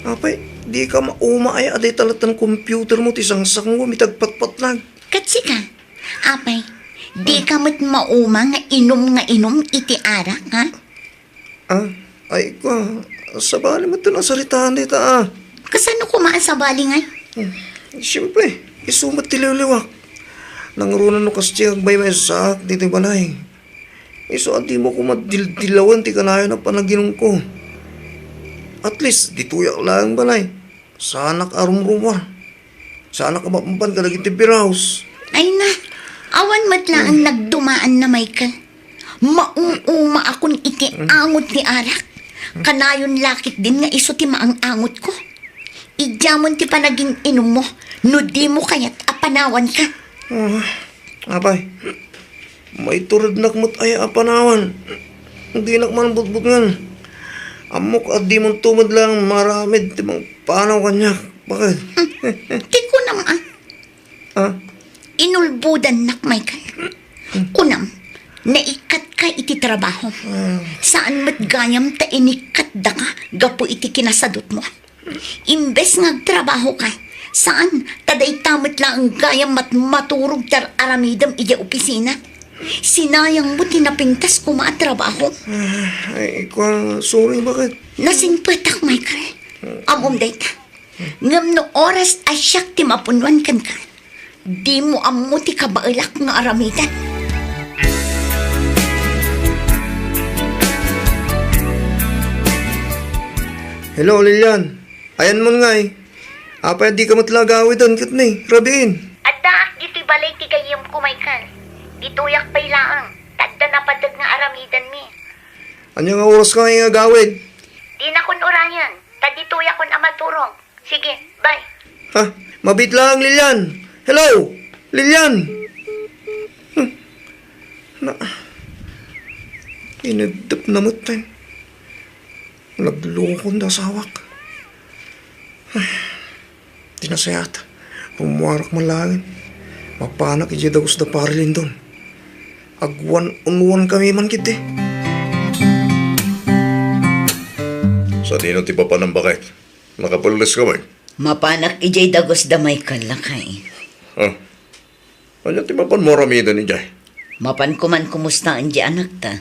Apay, dika mauma aya a dayta latta computermo ti sangsangngom iti agpatpatlag. Ket sika, apay, dika met mauma nga inum nga inum iti arak, ha? Ah, ay, kua, sabali met ti nasaritaan dita, ah. Kasano koma a sabali ngay? Hmm, siyempre, isu met ti liwliwak. Nangruna no kas ti agbaybaysaak ditoy balay. Isu a dimo koma dildilawen ti kanayon a panaginumko. At least, ditoyak laeng balay. Saanak a rumrumor. Saanak a mapampan kadagiti beer house. Ay na, awan met laeng nagdumaanna, Michael. Maum-umaakon iti angot ti arak. Kanayon la ketdin nga isu ti maang-angotko. Idiamon ti panagin-inummo no dimo kayat a panawanka. Ah, apay, maiturednak met aya a panawan. Dinak man butbutngen. Ammok a dimonto met laeng maaramid ti mangpanaw kaniak. Baket? Ti kunam a. Ah? Inulbodannak, Michael. Kunam, naikkatka iti trabaho. Ah. Saan met gayam ta inikkatdaka gapu iti kinasadutmo. Imbes nga agtrabahoka, saan, ta dayta met laeng gayam mat-, maturog ti ar-aramidem idiay opisina. Sinayangmo ti napintas koma a trabaho. Ah, ay, kua, sorry, baket? Nasingpetak, Michael. Ammom dayta. Ngem no oras a siak ti mapunnuan kenka, dimo ammo ti kabaelak nga aramiden. Hello, Lilian. Ayanmon ngay. Apay a dika met la agawiden ket ni, rabiin? Addaak ditoy balay ti gayyemko, Michael. Ditoyak pay laeng, ta adda napateg nga aramidenmi. Ania nga oraska ngay nga agawid? Dinakon urayen, ta ditoyakon a maturog. Sige, bye. Ha? Mabiit laeng, Lilian. Hello? Lilian? Hmm. Na, ineddep na met, eh. Naglokon da asawak. Ay, ti nasayaat, rummuarak man laeng. Mapanak idiay dagus da Pari Lindon. Agwan-unwan kami man ketdi. Sadino ti papanam, baket? Nakapelles ka man? Mapanak idiay dagus da Michael, lakay. Ah, ania ti mapanmo aramiden idiay? Mapanko man kumustaen di anakta.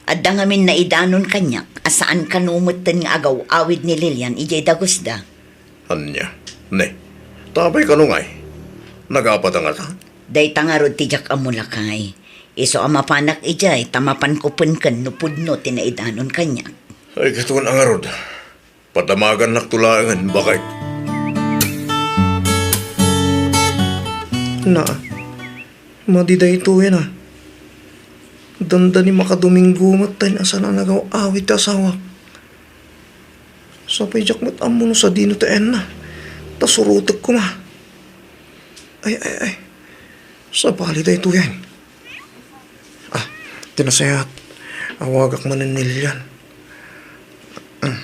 Adda ngamin naidanon kaniak a saan kano metten nga agaw-awid ni Lilian idiay dagusda. Ania? Ne, ta apay kano ngay? Nagapata ngata? Dayta ngarud ti diak ammo, lakay. Isu a mapanak idiay ta mapanko penken no pudno ti naidanon kaniak. Ay, katon a ngarud. Padamagannakto laengen, baket. Na, madi daytoyen a. Dandani makadominggo met ta inasana nagaw-awid ti asawak. Sapay diak met ammo no sadino ti ayanna. Ta surotek koma. Ay, ay, ay. Sabali daytoyen. Ah, ti nasayaat. Awagak manen ni Lilian. Mm.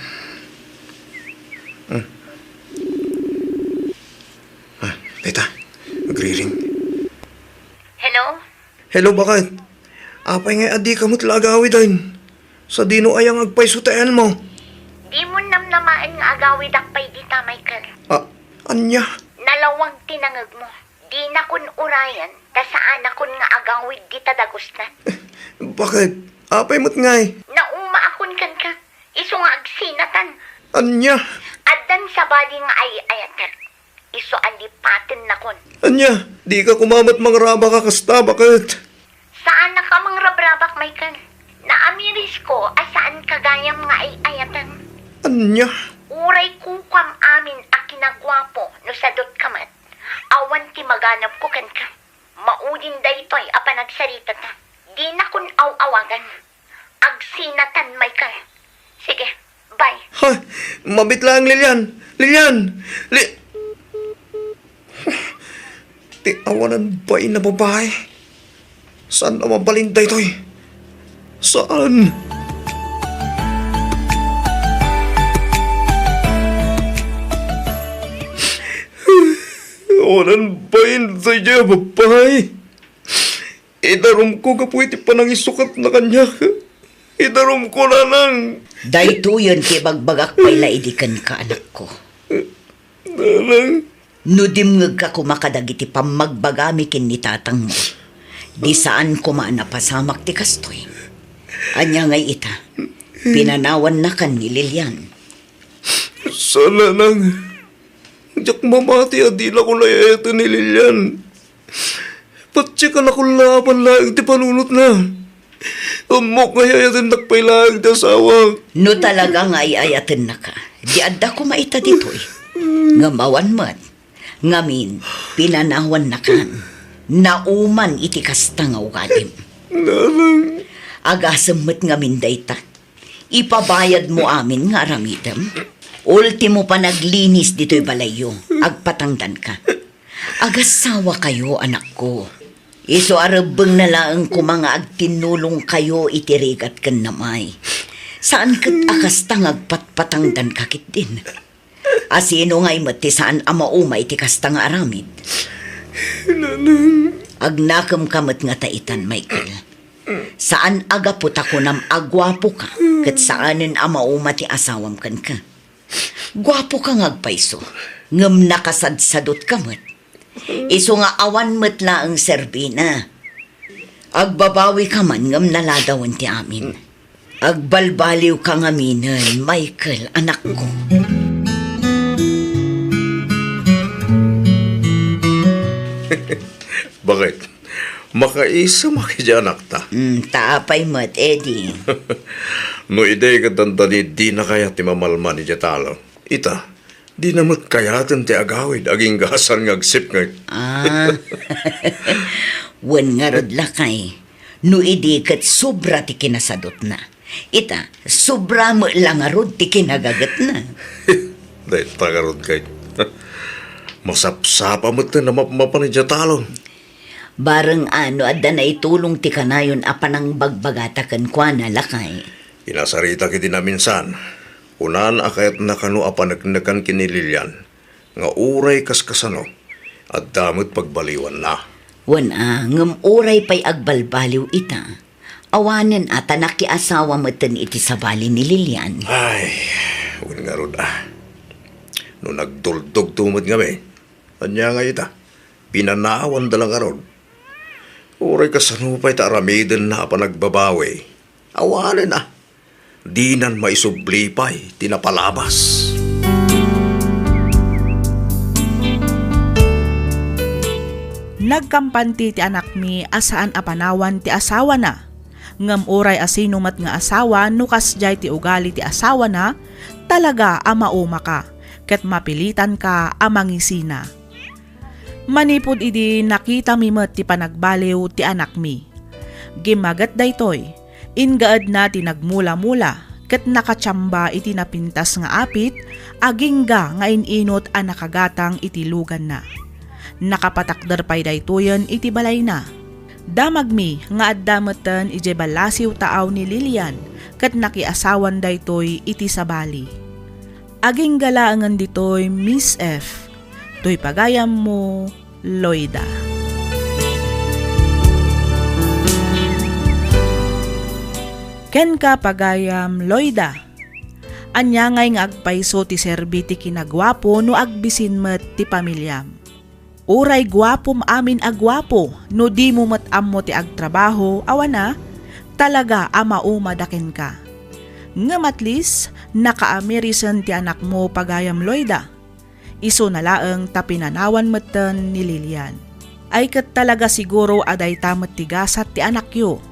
Mm. Ah, dayta. Agriring. Hello? Hello, baket? Apay ngay a dika met la agawiden? Sadino aya nga agpayso ti ayanmo? Dimon namnamaen nga agawidak pay dita, Michael. Ah, ania? Nalawag ti nangegmo. Dinakon urayen, ta saanakon nga agawid dita dagusna. Baket? Apay met ngay? Naumaakon kenka. Isu nga agsinatan. Ania? Addan sabali nga ay-ayatek. Isu a lipatennakon. Ania? Dika koma met mangrabak a kasta, baket? Saannak a mangrabrabak, Michael. Naamirisko a saanka gayam nga ay-ayaten. Ania? Uray kukuam amin a kinaguapo no sadutka met. Awan ti maganabko kenka. Maudin daytoy a panagsaritata. Dinakon aw-awagan. Agsinatan, Michael. Sige, bye. Ha? Mabit laeng, Lilian! Lilian! Li-, ti awanan bain a babai. Saan a mabalin daytoy? Saan? Awanan bain daytoy a babai. Idarumko gapu iti panangisukatna kaniak. Idarumko, nanang. Daytoyen ti ibagbagak pay la idi kenka, anakko. Nanang. No dimngegka koma kadagiti pammagbagami ken ni tatangmo, di saan koma a napasamak ti kastoy. Ania ngay ita? Pinanawannakan ni Lilian. Saan, nanang. Diak mamati a dinakon ay-ayaten ni Lilian. Patiekanakon la a laeng ti panunotna. Ammok nga ay-ayatennak pay laeng ti asawak. No talaga nga ay-ayatennaka, di adda koma ita ditoy. Ngem awan met. Ngamin, pinanawannakan. Nauman iti kasta nga ugalim. Nanang. Agasem met ngamin dayta. Ipabayadmo amin nga aramidem. Ultimo panaglinis ditoy balayyo, agpatangdanka. Agassawakayo, anakko. Isu a rebbengna laeng koma nga agtinnulongkayo iti rigat ken namay. Saan ket a kasta nga agpatpatangdanka ketdin. A sino ngay met ti saan a mauma iti kasta nga aramid? Nanang. Agnakemka met ngata itan, Michael. Saan a gapu ta kunam a guapoka, ket saanen a mauma ti asawam kenka. Guapoka nga agpayso, ngem nakasadsadutka met. Isu nga awan met laeng serbina. Agbabawika man ngem naladawen ti amin. Agbalbaliwka ngaminen, Michael, anakko. Baket? Makaisemak iti anakta. Mm, ta apay met, Eddie? No idi ket dandani dina kayat ti mamalman iti talon. Ita, dina met kayaten ti agawid agingga a saan nga agsipnget. Ah. Wen ngarud, lakay, no idi ket sobra ti kinasadutna. Ita, sobra met la ngarud ti kinagagetna. Dayta ngarud ket. Masapsapa met ti namapmapan idiay talon. Bareng no adda naitulong ti kanayon a panangbagbagata kenkuana, lakay. Inasaritak iti naminsan. Kunana a kayatna kano a paneknekan ken ni Lilian nga uray kaskasano, adda met pagbaliwanna. Wen a, ngem uray pay agbalbaliw ita, awanen a ta nakiasawa metten iti sabali ni Lilian. Ay, wen ngarud a. No nagduldogto met ngamin, ania ngay ita? Pinanawanda la ngarud. Uray kasano pay ta aramidenna a panagbabawi, awanen a. Dinan maisubli pay ti napalabas. Nagkampanti ti anakmi a saan a panawan ti asawana. Ngem uray a sino met nga asawa, no kasdiay ti ugali ti asawana, talaga a maumaka, ket mapilitanka a mangisina. Manipud idi nakitami met ti panagbaliw ti anakmi. Gimmaget daytoy, inggaedna ti nagmula-mula ket nakachamba iti napintas nga apit agingga nga in-inut a nakagatang iti luganna. Nakapatakder pay daytoyen iti balayna. Damagmi nga adda metten idiay ballasiw taaw ni Lilian ket nakiasawan daytoy iti sabali. Agingga laengen ditoy, Miss F. Toy pagayammo, Loida. Kenka, pagayam Loida. Ania ngay nga agpayso ti serbi ti kinaguapo no agbisin met ti pamiliam? Uray guapom amin a guapo, no dimo met ammo ti agtrabaho, awan a, talaga a maumada kenka. Ngem at least, nakaamirisan ti anakmo, pagayam Loida. Isuna laeng ta pinanawan metten ni Lilian. Ay ket talaga siguro a dayta met ti gasat ti anakyo.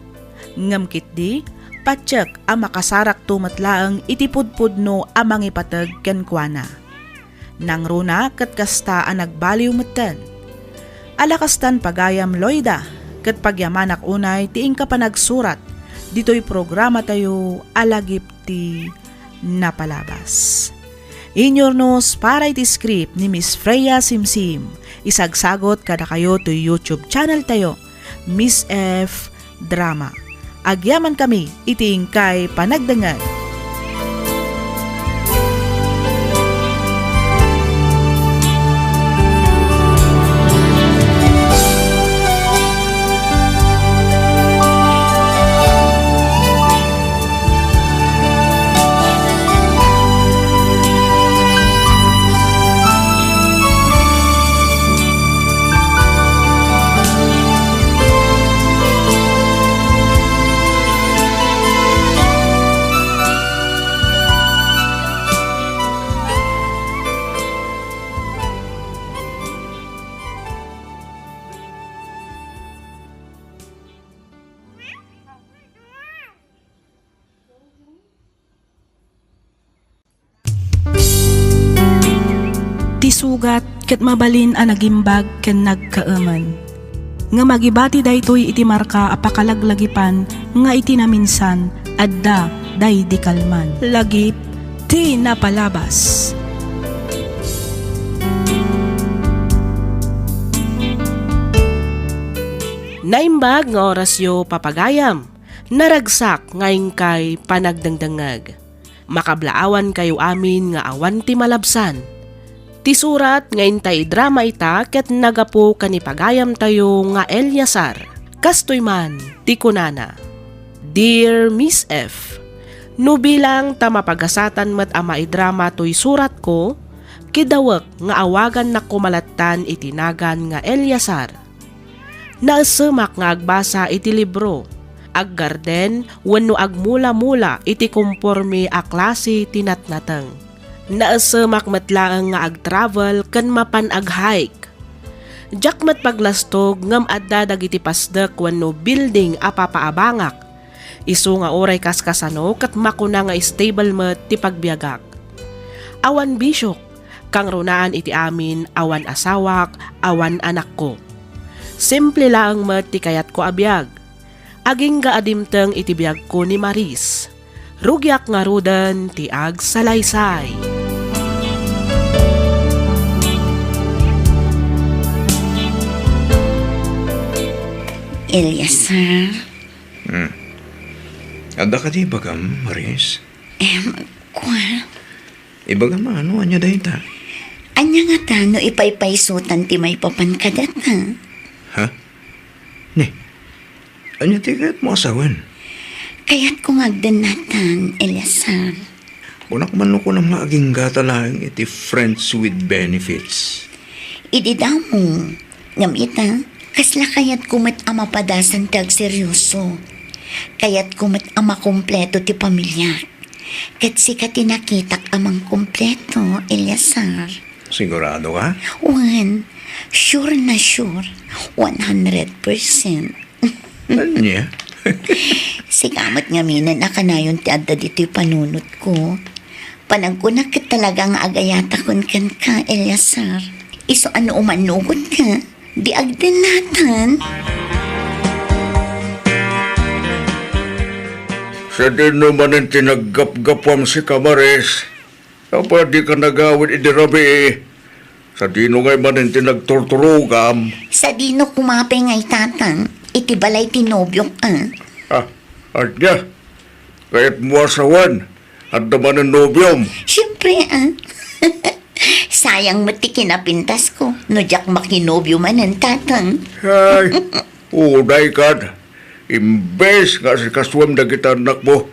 Ngem ketdi, patiek a makasarakto met laeng iti pudpudno a mangipateg kenkuana. Nangruna ket kasta a nagbaliw metten. Ala kastan, pagayam Loida, ket pagyamanak unay ti inka panagsurat ditoy programatayo a Lagip ti Napalabas. Inyurnos para iti script ni Miss Freya Simsim. Isagsagot kadakayo toy YouTube channel tayo, Miss F Drama. Agyamankami iti inkay panagdengngeg. Ti sugat ket mabalin a nagimbag ken nagkaemen. Ngem agibati daytoy iti marka a pakalaglagipan nga iti naminsan adda daydi kalman. Lagip ti napalabas. Naimbag nga orasyo, papagayam. Naragsak nga inkay panagdengdengngeg. Makablaawankayo amin nga awan ti malabsan. Ti surat nga intay idrama ita ket naggapu ken ni pagayamtayo nga Eleazar. Kastoy man ti kunana, Dear Miss F, no bilang ta mapagasatan met a maidrama toy suratko, kidawek nga awagannak koma lattan iti nagan nga Eleazar. Naessemak nga agbasa iti libro, aggarden wenno agmula-mula iti komporme a klase ti natnateng. Naessemak met laeng nga ag-travel ken mapan ag-hike. Diak met paglastog ngem adda dagiti pasdek wenno building a papaabangak. Isu nga uray kaskasano ket makuna nga stable met ti pagbiagak. Awan bisiok, kangrunaan iti amin, awan asawak, awan anakko. Simple laeng met ti kayatko a biag. Agingga a dimteng iti biagko ni Maris. Rugiak ngaruden ti agsalaysay. Eleazar? Hmm. Adda kadi ibagam, Maris? Em, kua? Ibagam a, no ania dayta? Ania ngata no ipaypaysutan ti maipapan kadata? Ha? Ni, ania ti kayatmo a sawen? Kayatko nga agdennatan, Eleazar. Kunak man no kunam nga agingga ta laeng iti friends with benefits. Idi damo, ngem ita, kasla kayatko met a mapadasan ti agseryoso. Kayatko met a makompleto ti pamiliak. Ket sika ti nakitak a mangkompleto, Eleazar. Sigurado ka? Wen, sure na sure. One hundred percent. Ania? Sika met ngaminen a kanayon ti adda ditoy panunotko. Panagkunak ket talaga nga agayatakon kenka, Eleazar. Isu a no umanugotka, di agdennatan. Sadino manen ti naggapgapuam, sika, Maris? Apay a dika nagawid idi rabii? Sadino ngay manen ti nagturturogam? Sadino koma pay ngay, Tatang, iti balay ti nobiok, a? Ah, ania? Kayatmo a sawen, adda manen nobiom? Siempre, a. Sayang met ti kinapintasko no diak makinobio manen, Tatang. Ay, uday kad. Imbes nga asikasuem dagiti annakmo,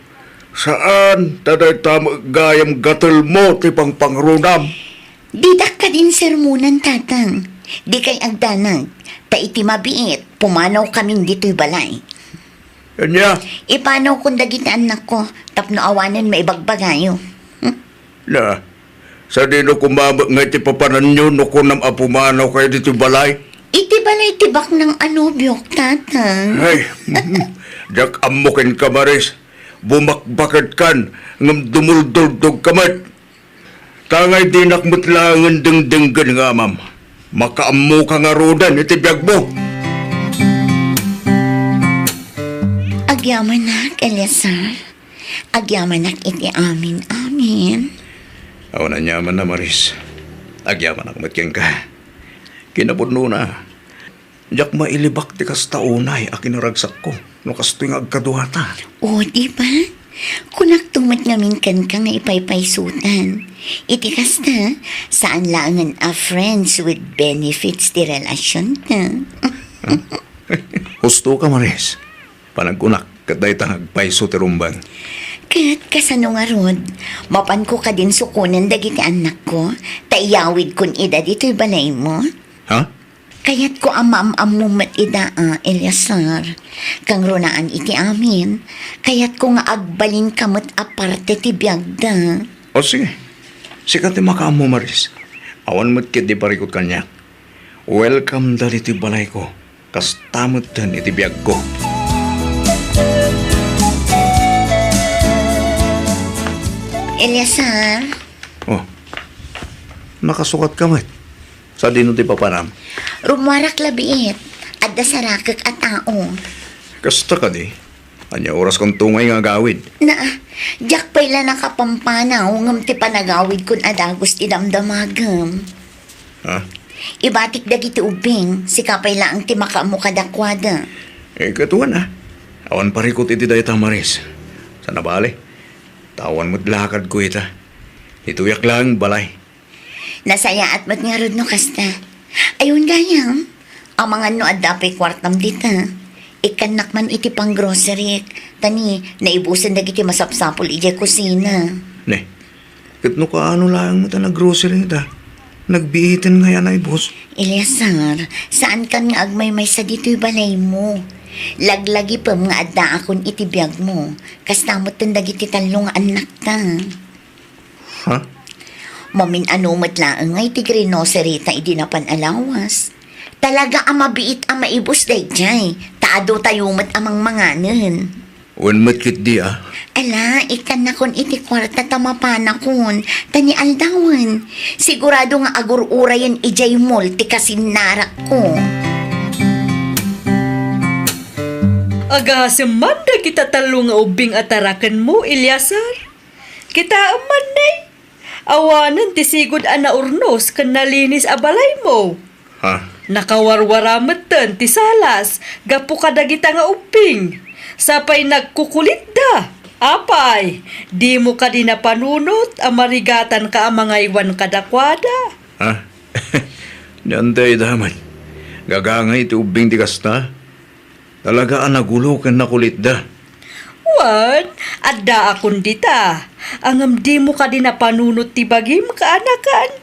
saan ta dayta met gayam gatelmo ti pangpangrunam. Didak kadin sermonan, Tatang. Dikay agdanag, ta iti mabiit, pumanawkamin ditoy balay. Ania? Ipanawkon dagiti annakko tapno awanen maibagbagayo. Hmm? Na, sadino koma met nga iti papananyo no kunam a pumanawkayo ditoy balay? Iti balay ti baknang a nobiok, Tatang. Ay, diak ammo kenka, Maris. Bumakbakedkan, ngem dumuldultogka met. Tangay dinak met laengen dengdenggen nga amam. Makaammoka ngaruden iti biagmo. Agyamanak, Eleazar. Agyamanak iti amin-amin. Awan aniamanna, Maris. Agyamanak met kenka. Kinapudnona, diak mailibak ti kasta unay a kinaragsakko no kastoy nga agkaduata. O, di ba? Kunakto met ngamin kenka nga ipaypaysutan. Iti kasta, saan laengen a friends with benefits ti relasionta. Husto ka, Maris. Panagkunak, ket dayta nga agpayso ti rumbeng. Ket kasano ngarud, mapanko kadin sukonen dagiti annakko, ta iyawidkon ida ditoy balaymo? Ha? Kayatko a maam-ammo met ida a, Eleazar. Kangrunaan iti amin, kayatko nga agbalinka met a parte ti biagda. O sige, sika ti makaammo, Maris. Awan met ketdi parikut kaniak. Welcome da ditoy balayko. Kasta metten iti biagko. Eleazar? Oh, nakasukat ka met. Sadino ti papanam? Rummuarak la biit. Adda sarakek a tao. Kasta kadi? Ania oras kunto ngay nga agawid? Na, diak pay la nakapampanaw ngem ti panagawidkon a dagus ti damdamagem. Ha? Ibatik dagiti ubbing, sika pay laeng ti makaammo kadakuada. Eh, ket wen a. Awan parikut iti dayta, Maris. Sana bale. Ta awan met lakadko ita. Ditoyak laeng balay. Nasayaat met ngarud no kasta. Ayon gayam, amangan no adda pay kuartam dita. Ikkannak man iti panggroceryk, ta ni, naibusen dagiti masapsapul idiay kusina. Ne, ket no kaano laeng met a naggrocery ta? Nagbiiten ngay a naibus? Eleazar, saankan nga agmaymaysa ditoy balaymo. Laglagipem nga addaakon iti biagmo, kasta metten dagiti tallo nga annakta. Ha? Mamin-ano met laeng nga iti grocery ta idi napan a lawas. Talaga a mabiit a maibus daydiay, ta adu tayo met a mangmanganen. Wen met ketdi a. Ala, ikkannakon iti kuarta ta mapanakon, ta ni aldawen. Sigurado nga agur-urayen idiay mall ti kasinnarakko. Agasem man dagita tallo nga ubbing a tarakenmo, Eleazar. Kitaem man, ne? Awanen ti sigud a naurnos ken nalinis a balaymo. Ha? Nakawarwara metten ti salas gapu kadagita nga ubbing. Sapay nagkukulitda. Apay, dimo kadi napanunot a marigatanka a mangaywan kadakuada? Ha? Ni Auntie Aida met. Gagangay ti ubbing ti kasta. Talaga a nagulo ken nakulitda. Wen, addaakon dita. Ngem dimo kadi napanunot ti bagim, kaanakan?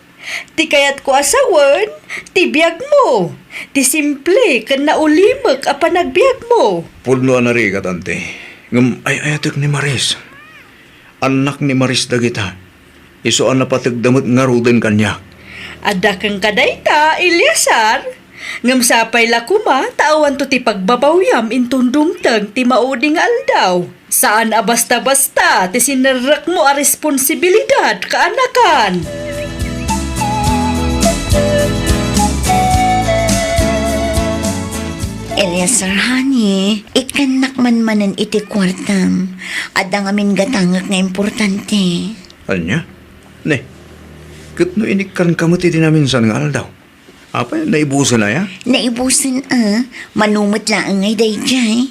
Ti kayatko a sawen, ti biagmo. Ti simple ken naulimek a panagbiagmo. Pudno a narigat, Auntie. Ngem ay-ayatek ni Maris. Annak ni Maris dagita. Isu a napategda met ngaruden kaniak. Adda kenka dayta, Eleazar. Ngem sapay la koma ta awanto ti pagbabawyam inton dumteng ti maudi nga aldaw. Saan a basta-basta ti sinerrekmo a responsibilidad, kaanakan. Eleazar, honey, ikkannak man manen iti kuartam. Adda ngamin gatangek nga importante. Ania? Ne, ket no inikkanka met iti naminsan nga aldaw? Apay, naibusen aya? Naibusen a, mano met laeng ngay daydiay.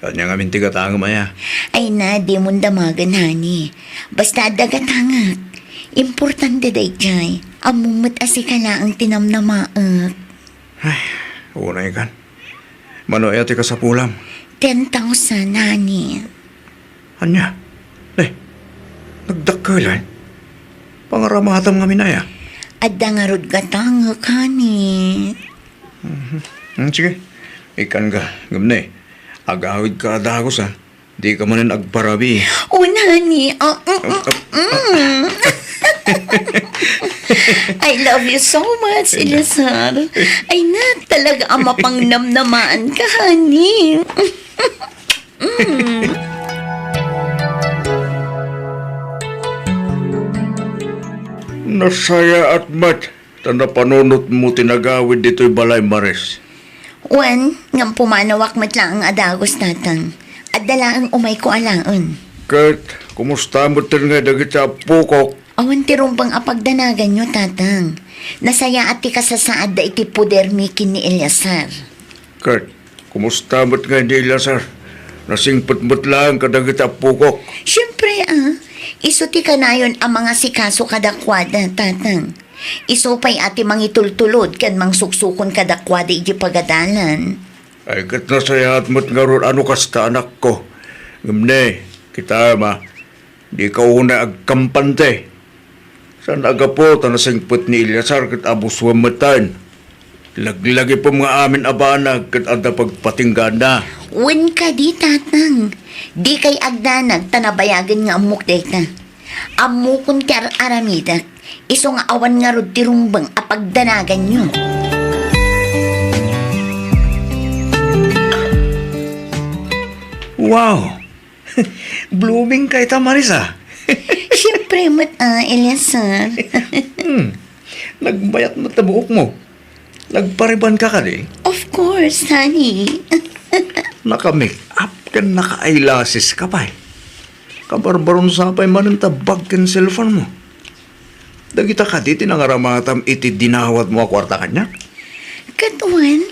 Ania ngamin ti gatangem aya? Ay na, dimon damagen, honey. Basta adda gatangek. Importante daydiay. Ammom met a sika laeng ti namnamaek. Ay, unay kan. Mano aya ti kasapulam? Ten thousand, honey. Ania? Eh, nagdakkel, eh. Pangaramatam ngamin aya? Adda ngarud gatangek, honey. Mhm. Hmm, sige. Ikkanka, ngem ne, agawidka a dagus, ha? Dika manen agparabii. Wen, honey. Ah, mm, mm, mm. I love you so much, Eleazar. Ay na, talaga a mapangnamnamaanka, honey. Mm. Nasayaat met ta napanunotmo ti nagawid ditoy balay, Maris. Wen, ngem pumanawak met laeng a dagus, Tatang. Adda laeng umayko alaen. Ket kumusta met ngay dagiti appokok? Awan ti rumbeng a pagdanaganyo, Tatang. Nasayaat ti kasasaadda iti podermi ken ni Eleazar. Ket kumusta met ngay ni Eleazar? Nasingpet met laeng kadagiti appokok? Siempre, a. Isu ti kanayon a mangasikaso kadakuada, Tatang. Isu pay a ti mangitultulod ken mangsuksukon kadakuada idiay pagadalan. Ay, ket nasayaat met ngarud a no kasta, anakko. Ngem ne, kitaem a, dika unay agkampante. Saan a gapu ta nasingpet ni Eleazar ket abusuem metten. Laglagipem nga amin a banag ket adda pagpatinggaanna. Wen kadi, Tatang. Dikay agdanag ta nabayagen nga ammok dayta. Ammokon ti ar-aramidek. Isu nga awan ngarud ti rumbeng a pagdanaganyo. Wow! Blooming kayta, Maris, a. Siempre met, a, Eleazar. Hmm. Nagmayat met ta buokmo. Nagpariban ka kadi? Of course, honey. Naka-make up ken naka-eyelashes ka pay. Kabarbarun sa pay manen ta bag ken cellphone mo. Dagita kadi ti nangaramatam iti dinawatmo a kuarta kaniak? Ket wen,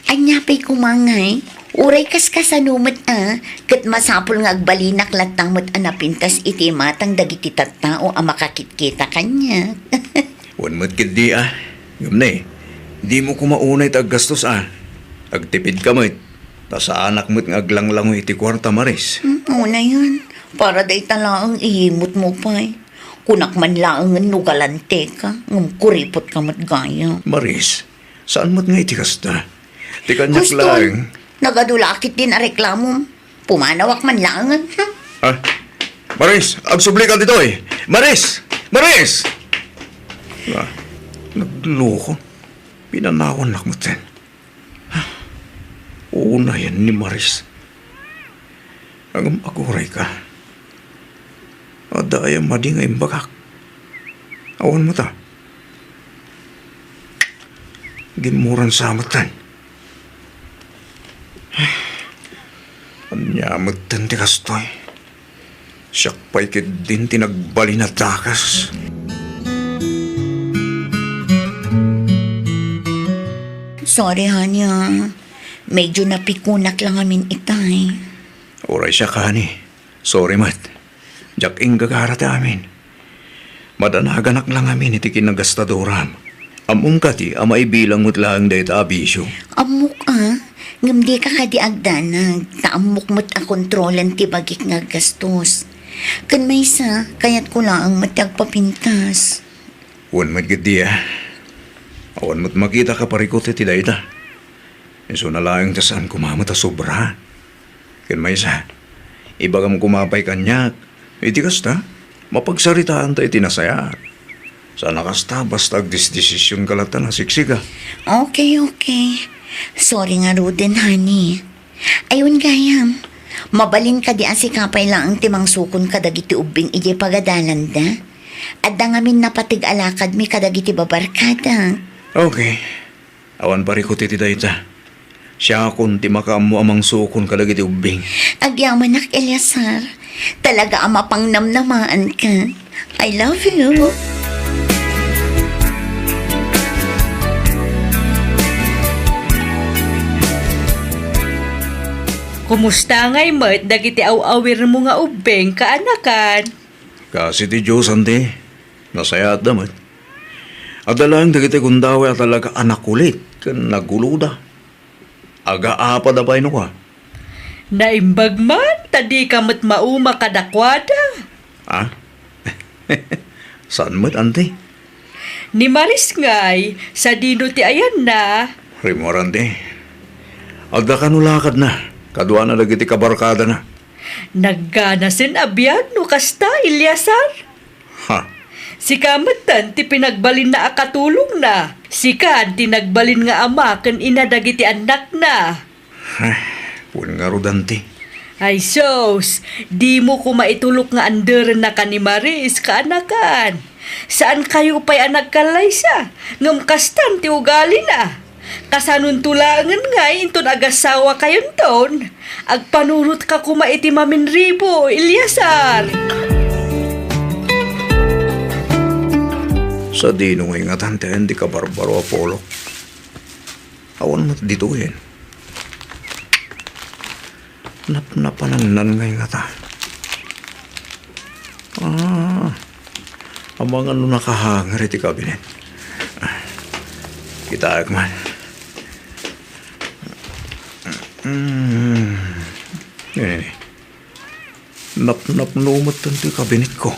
ania pay koma ngay? Uray kaskasano met a, ket masapul nga agbalinak latta met a napintas iti imatang dagiti tattao a makakitkita kaniak. Wen met ketdi a. Ngem ne, dimo koma unay ta aggastos a. Agtipidka met, ta saanak met nga aglanglangoy iti kuarta, Maris. Hmm, unayen, para dayta laeng iyimutmo pay. Kunak man laengen no galanteka, ngem kuripotka met gayam. Maris, saan met nga iti kasta? Ti kaniak laeng. Huston, nagadu la ketdin a reklamom. Pumanawak man laengen, hmm? Ah, Maris, agsublika ditoy! Maris! Maris! Ah, nagloko. Pinanawannak metten. Unayen ni Maris. Ngem agurayka. Adda aya madi nga imbagak? Awan met a. Gimmuran sa metten. Ania metten ti kastoy? Siak pay ketdin ti nagbalin a dakes. Sorry, honey, a. Medyo napikunak la ngamin itay. Uray siak, honey. Sorry met. Diak inggagara ti amin. Madanaganak lang amin iti kinagastaduram. Ammom kadi a maibilang met laeng dayta a bisio? Ammok a, ngem dika kadi agdanag, ta ammok met a kontrolen ti bagik nga aggastos. Ken maysa, kayatko laeng met ti agpapintas. Wen met ketdi a. Awan met makita a parikut iti dayta. Isuna laeng ta saan koma met a sobra. Ken maysa, ibagam koma pay kaniak. Iti kasta, mapagsaritaanta iti nasayaat. Saan a kasta, basta agdesdesisionka latta a siksika. Okay, okay. Sorry ngaruden, honey. Ay, wen gayam, mabalin kadi a sika pay laeng ti mangsukon kadagiti ubbing idiay pagadalanda? Adda ngamin napateg a lakadmi kadagiti babarkada. Okay. Awan parikut iti dayta. Siakon ti makaammo a mangsukon kadagiti ubbing. Agyamanak, Eleazar. Talaga a mapangnamnamaanka. I love you. Kumusta ngay met dagiti aw-awirmo nga ubbing, kaanakan? Kaasi ti Dios, anti. Nasayaatda met. Adda laeng dagiti gundaway a talaga a nakulit ken naguloda. Agaapada pay no kua. Naimbag man, ta dika met mauma kadakuada. Ah? Saan met, anti? Ni Maris ngay, sadino ti ayanna? Rimmuar, anti. Adda kano lakadna, kaduana dagiti kabarkadana. Nagganasen a biag no kasta, Eleazar. Ha? Sika metten ti pinagbalinna a katulongna. Sika ti nagbalin nga ama ken ina dagiti annakna. Ay, wen ngarud, anti. Ay sus, dimo koma itulok nga anderennaka ni Maris, kaanakan. Saankayo pay a nagkallaysa, ngem kastan ti ugalina. Kasanonto laengen ngay inton agasawakayonton, agpanurotka koma iti maminribo, Eleazar. Sadino ngay ngatan ti ayan ti kabarbaro a pulok? Awan met ditoyen. Napnapanannan ngay ngata. Ah, amangan no nakahanger iti kabinet. Kitaek man. Mm. Nini, nini. Napnapno met ti kabinetko.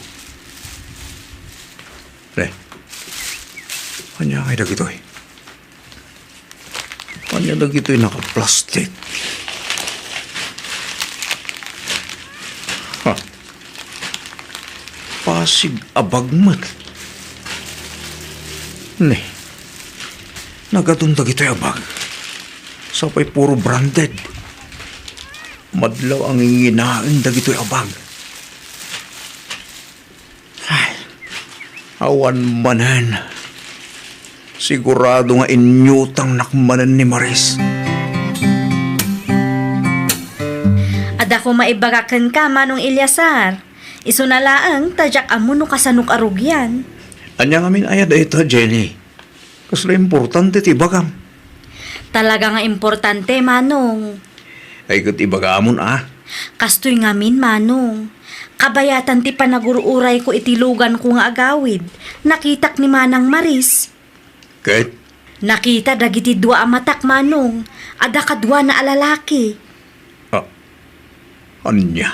Ne. Ania ngay dagitoy? Ania dagitoy nakaplastik? Ha? Pasig a bag met. Ne, nagadun dagitoy a bag. Sapay puro branded. Madlaw a nginginaen dagitoy a bag. Ay, awan manen. Sigurado nga inyutangnak manen ni Maris. Adda koma ibaga kenka, Manong Eleazar. Isuna laeng ta diak ammo no kasanok a rugian. Ania ngamin aya dayta, Jenny? Kasla importante ti ibagam. Talaga nga importante, Manong. Ay, ket ibagamon a. Kastoy ngamin, Manong. Kabayatan ti panagur-urayko iti luganko nga agawid, nakitak ni Manang Maris. Ket? Nakita dagiti dua a matak, Manong, a dakaduana a lalaki. Ah, ania?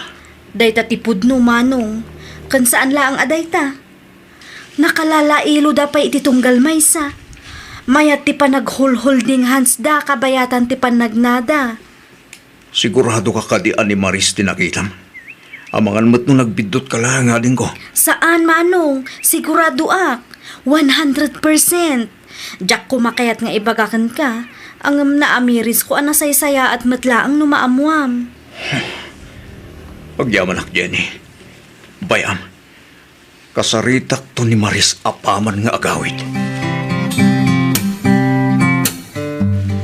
Dayta ti pudno, Manong, ken saan laeng a dayta. Nakalalailoda pay iti tunggal maysa. Mayat ti panaghol-holding hands da kabayatan ti pannagnada. Siguradoka kadi a ni Maris ti nakitam? Amangan met no nagbiddutka laeng, adingko. Saan, Manong. Siguradoak. One hundred percent. Diak koma kayat nga ibaga kenka, ngem naamirisko a nasaysayaat met laeng no maammuam. Agyamanak, Jenny. Bay-am, kasaritakto ni Maris apaman nga agawid.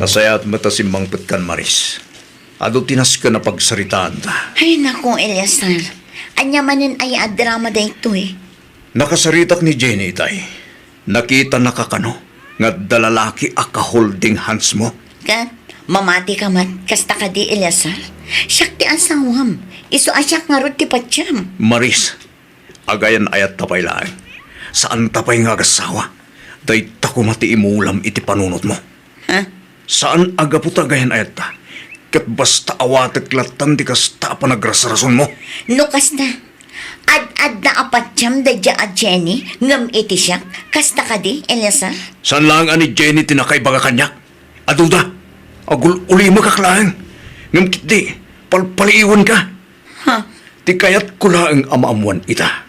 Nasayaat met a simmangpetkan, Maris. Adu ti nasken a pagsaritaanta. Ay, naku, Eleazar. Ania manen aya a drama daytoy? Nakasaritak ni Jenny itay. Nakitanaka kano nga adda lalaki a ka-holding hands mo? Ket, mamatika met, kasta kadi, Eleazar? Siak ti asawam. Isu a siak ngarud ti patiem. Maris, agayan-ayatta pay laeng. Saanta pay nga agassawa. Dayta koma ti imulam iti panunotmo. Ha? Saan a gapu ta agayan-ayatta. Ket basta awatek lattan ti kasta a panagrasrasonmo. No kasta, ad-adda a patiem daydiay a Jenny ngem iti siak. Kasta kadi, Eleazar? Saan laeng a ni Jenny ti nakaibaga kaniak. Aduda, agul-ulimekak laeng. Ngem ketdi, palpaliiwenka. Ha? Ti kayatko laeng a maammoan ita,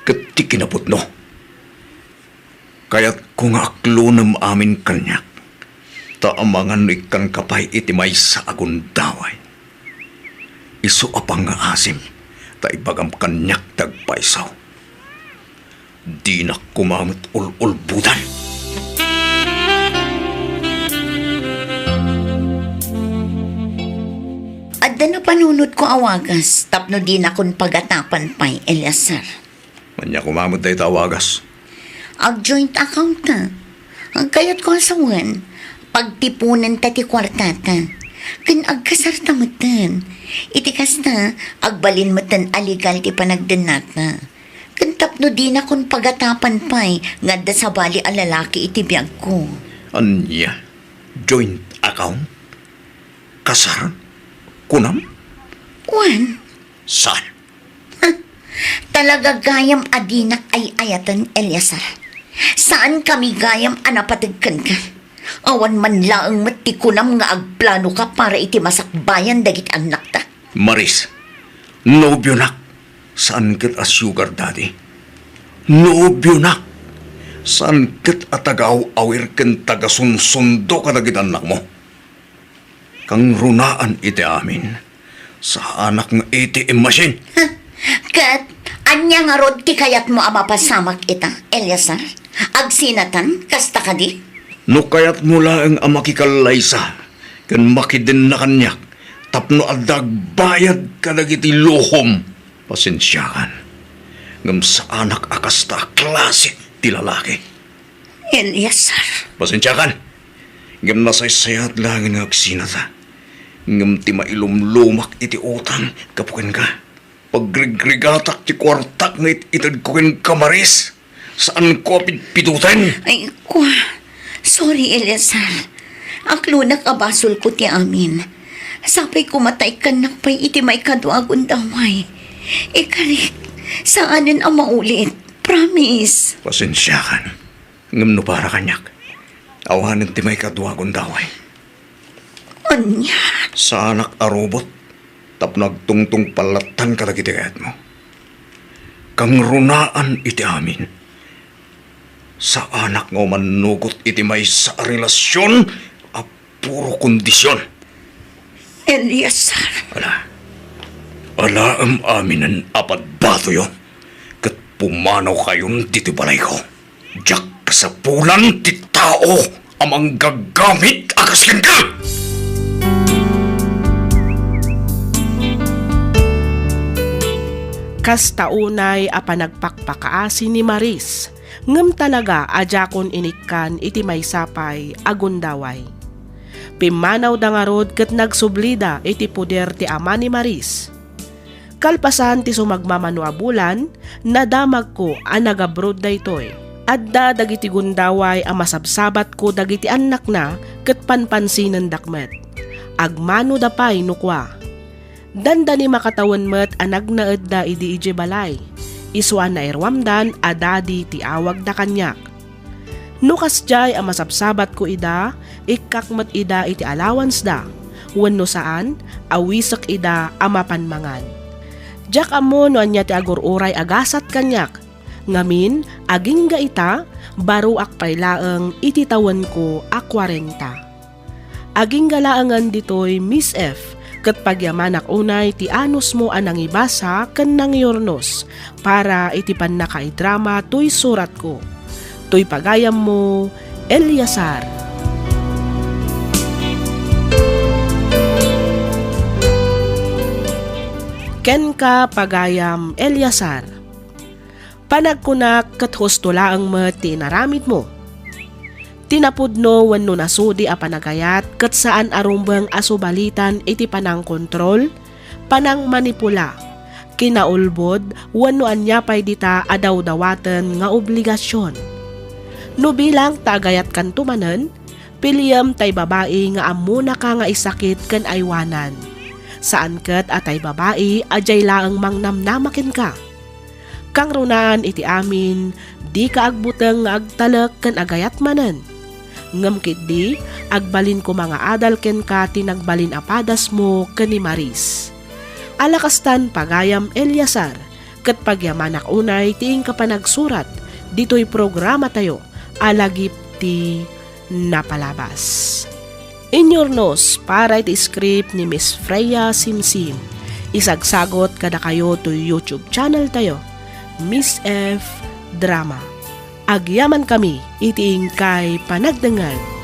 ket ti kinapudno. Kayatko nga aklonem amin kaniak, ta amangan no ikkanka pay iti maysa a gundaway. Isu a pangngaasim, ta ibagam kaniak ti agpayso. Dinak koma met ul-ulbodan. Adda napanunotko a wagas tapno dinakon pagatapan pay, Eleazar. Ania koma met dayta a wagas? Ag-joint account ta. Kayatko a sawen, pagtiponenta ti kuartata. Ken agkasarta metten. Iti kasta, agbalin metten a legal ti panagdennata. Ken tapno dinakon pagatapan pay nga adda sabali a lalaki iti biagko. Ania? Joint account? Kasar? Kunam? Wen. Saan? Talaga gayam a dinak ay-ayaten, Eleazar. Saankami gayam a napateg kenka. Awan man laeng met ti kunam nga agplanoka para iti masakbayan dagiti annakta. Maris, nobionak, saan ket a sugar daddy. Nobionak, saan ket a tagaaw-awir ken tagasunsundo kadagiti annakmo. Kangrunaan iti amin, saanak nga A T M machine. Huh? Ket ania ngarud ti kayatmo a mapasamak ita, Eleazar? Agsinatan, kasta kadi? No kayatmo laeng a makikallaysa ken makidenna kaniak tapno adda agbayad kadagiti luhom, pasensiakan. Ngem saanak a kasta a klase ti lalaki. Eleazar. Pasensiakan. Ngem nasaysayaat laengen nga agsinata. Ngem ti mailumlumak iti utang gapu kenka. Pagrigrigatak ti kuartak nga it-itedko kenka, Maris. Saanko a pidpiduten. Ay, kua. Sorry, Eleazar. Aklonak a basolko ti amin. Sapay koma ta ikkannak pay iti maikadua a gundaway. Ikarik, saanen a maulit. Promise. Pasensiakan. Ngem no para kaniak, awanen ti maikadua a gundaway. Ania? Saanak a robot tapno agtungtungpal lattan kadagiti kayatmo. Kangrunaan iti amin, saanak nga umannugot iti maysa a relasion a puro kondision. Eleazar. Ala, alaem aminen a padbatoyo, ket pumanawkayon ditoy balayko. Diak kasapulan ti tao a manggagamit a kas kenka! Kasta unay a panagpakpakaasi ni Maris, ngem talaga a diakon inikkan iti maysa pay a gundaway. Pimmanawda ngarud ket nagsublida iti poder ti ama ni Maris. Kalpasan ti sumagmamano a bulan, nadamagko a nag-abroad daytoy. Adda dagiti gundaway a masabsabatko dagiti annakna ket panpansinendak met. Agmanoda pay no kua. Dandanimakatawen met a nagnaedda idi idiay balay. Isu a nairuamdan a Daddy ti awagda kaniak. No kasdiay a masabsabatko ida, ikkak met ida iti allowance-da, wenno saan, awisek ida a mapan mangan. Diak ammo no ania ti agur-uray a gasat kaniak, ngamin, agingga ita, baroak pay laeng iti tawenko a kuarenta. Agingga laengen ditoy, Miss F, ket pagyamanak unay ti anusmo a nangibasa ken nangiurnos para iti pannakaidrama toy suratko. Toy pagayammo, Eleazar. Kenka, pagayam Eleazar. Panagkunak ket husto laeng met ti inaramidmo. Ti napudno wenno nasudi a panagayat ket saan a rumbeng a subalitan iti panangkontrol, panangmanipula, kinaulbod wenno ania pay dita a dawdawaten nga obligasion. No bilang ta agayatkanto manen, piliem tay babai nga ammonaka nga isakit ken aywanan. Saan ket a tay babai a diay laeng mangnamnama kenka. Kangrunaan iti amin, dika agbuteng nga agtalek ken agayat manen. Ngem ketdi, agbalin koma nga adal kenka ti nagbalin a padasmo ken ni Maris. Ala kastan, pagayam Eleazar, ket pagyamanak unay ti inka panagsurat ditoy programatayo a Lagip ti Napalabas. Inyurnos para iti script ni Miss Freya Simsim. Isagsagot kadakayo toy YouTube channel tayo, Miss F Drama. Agyaman kami iti inkay panagdengngeg.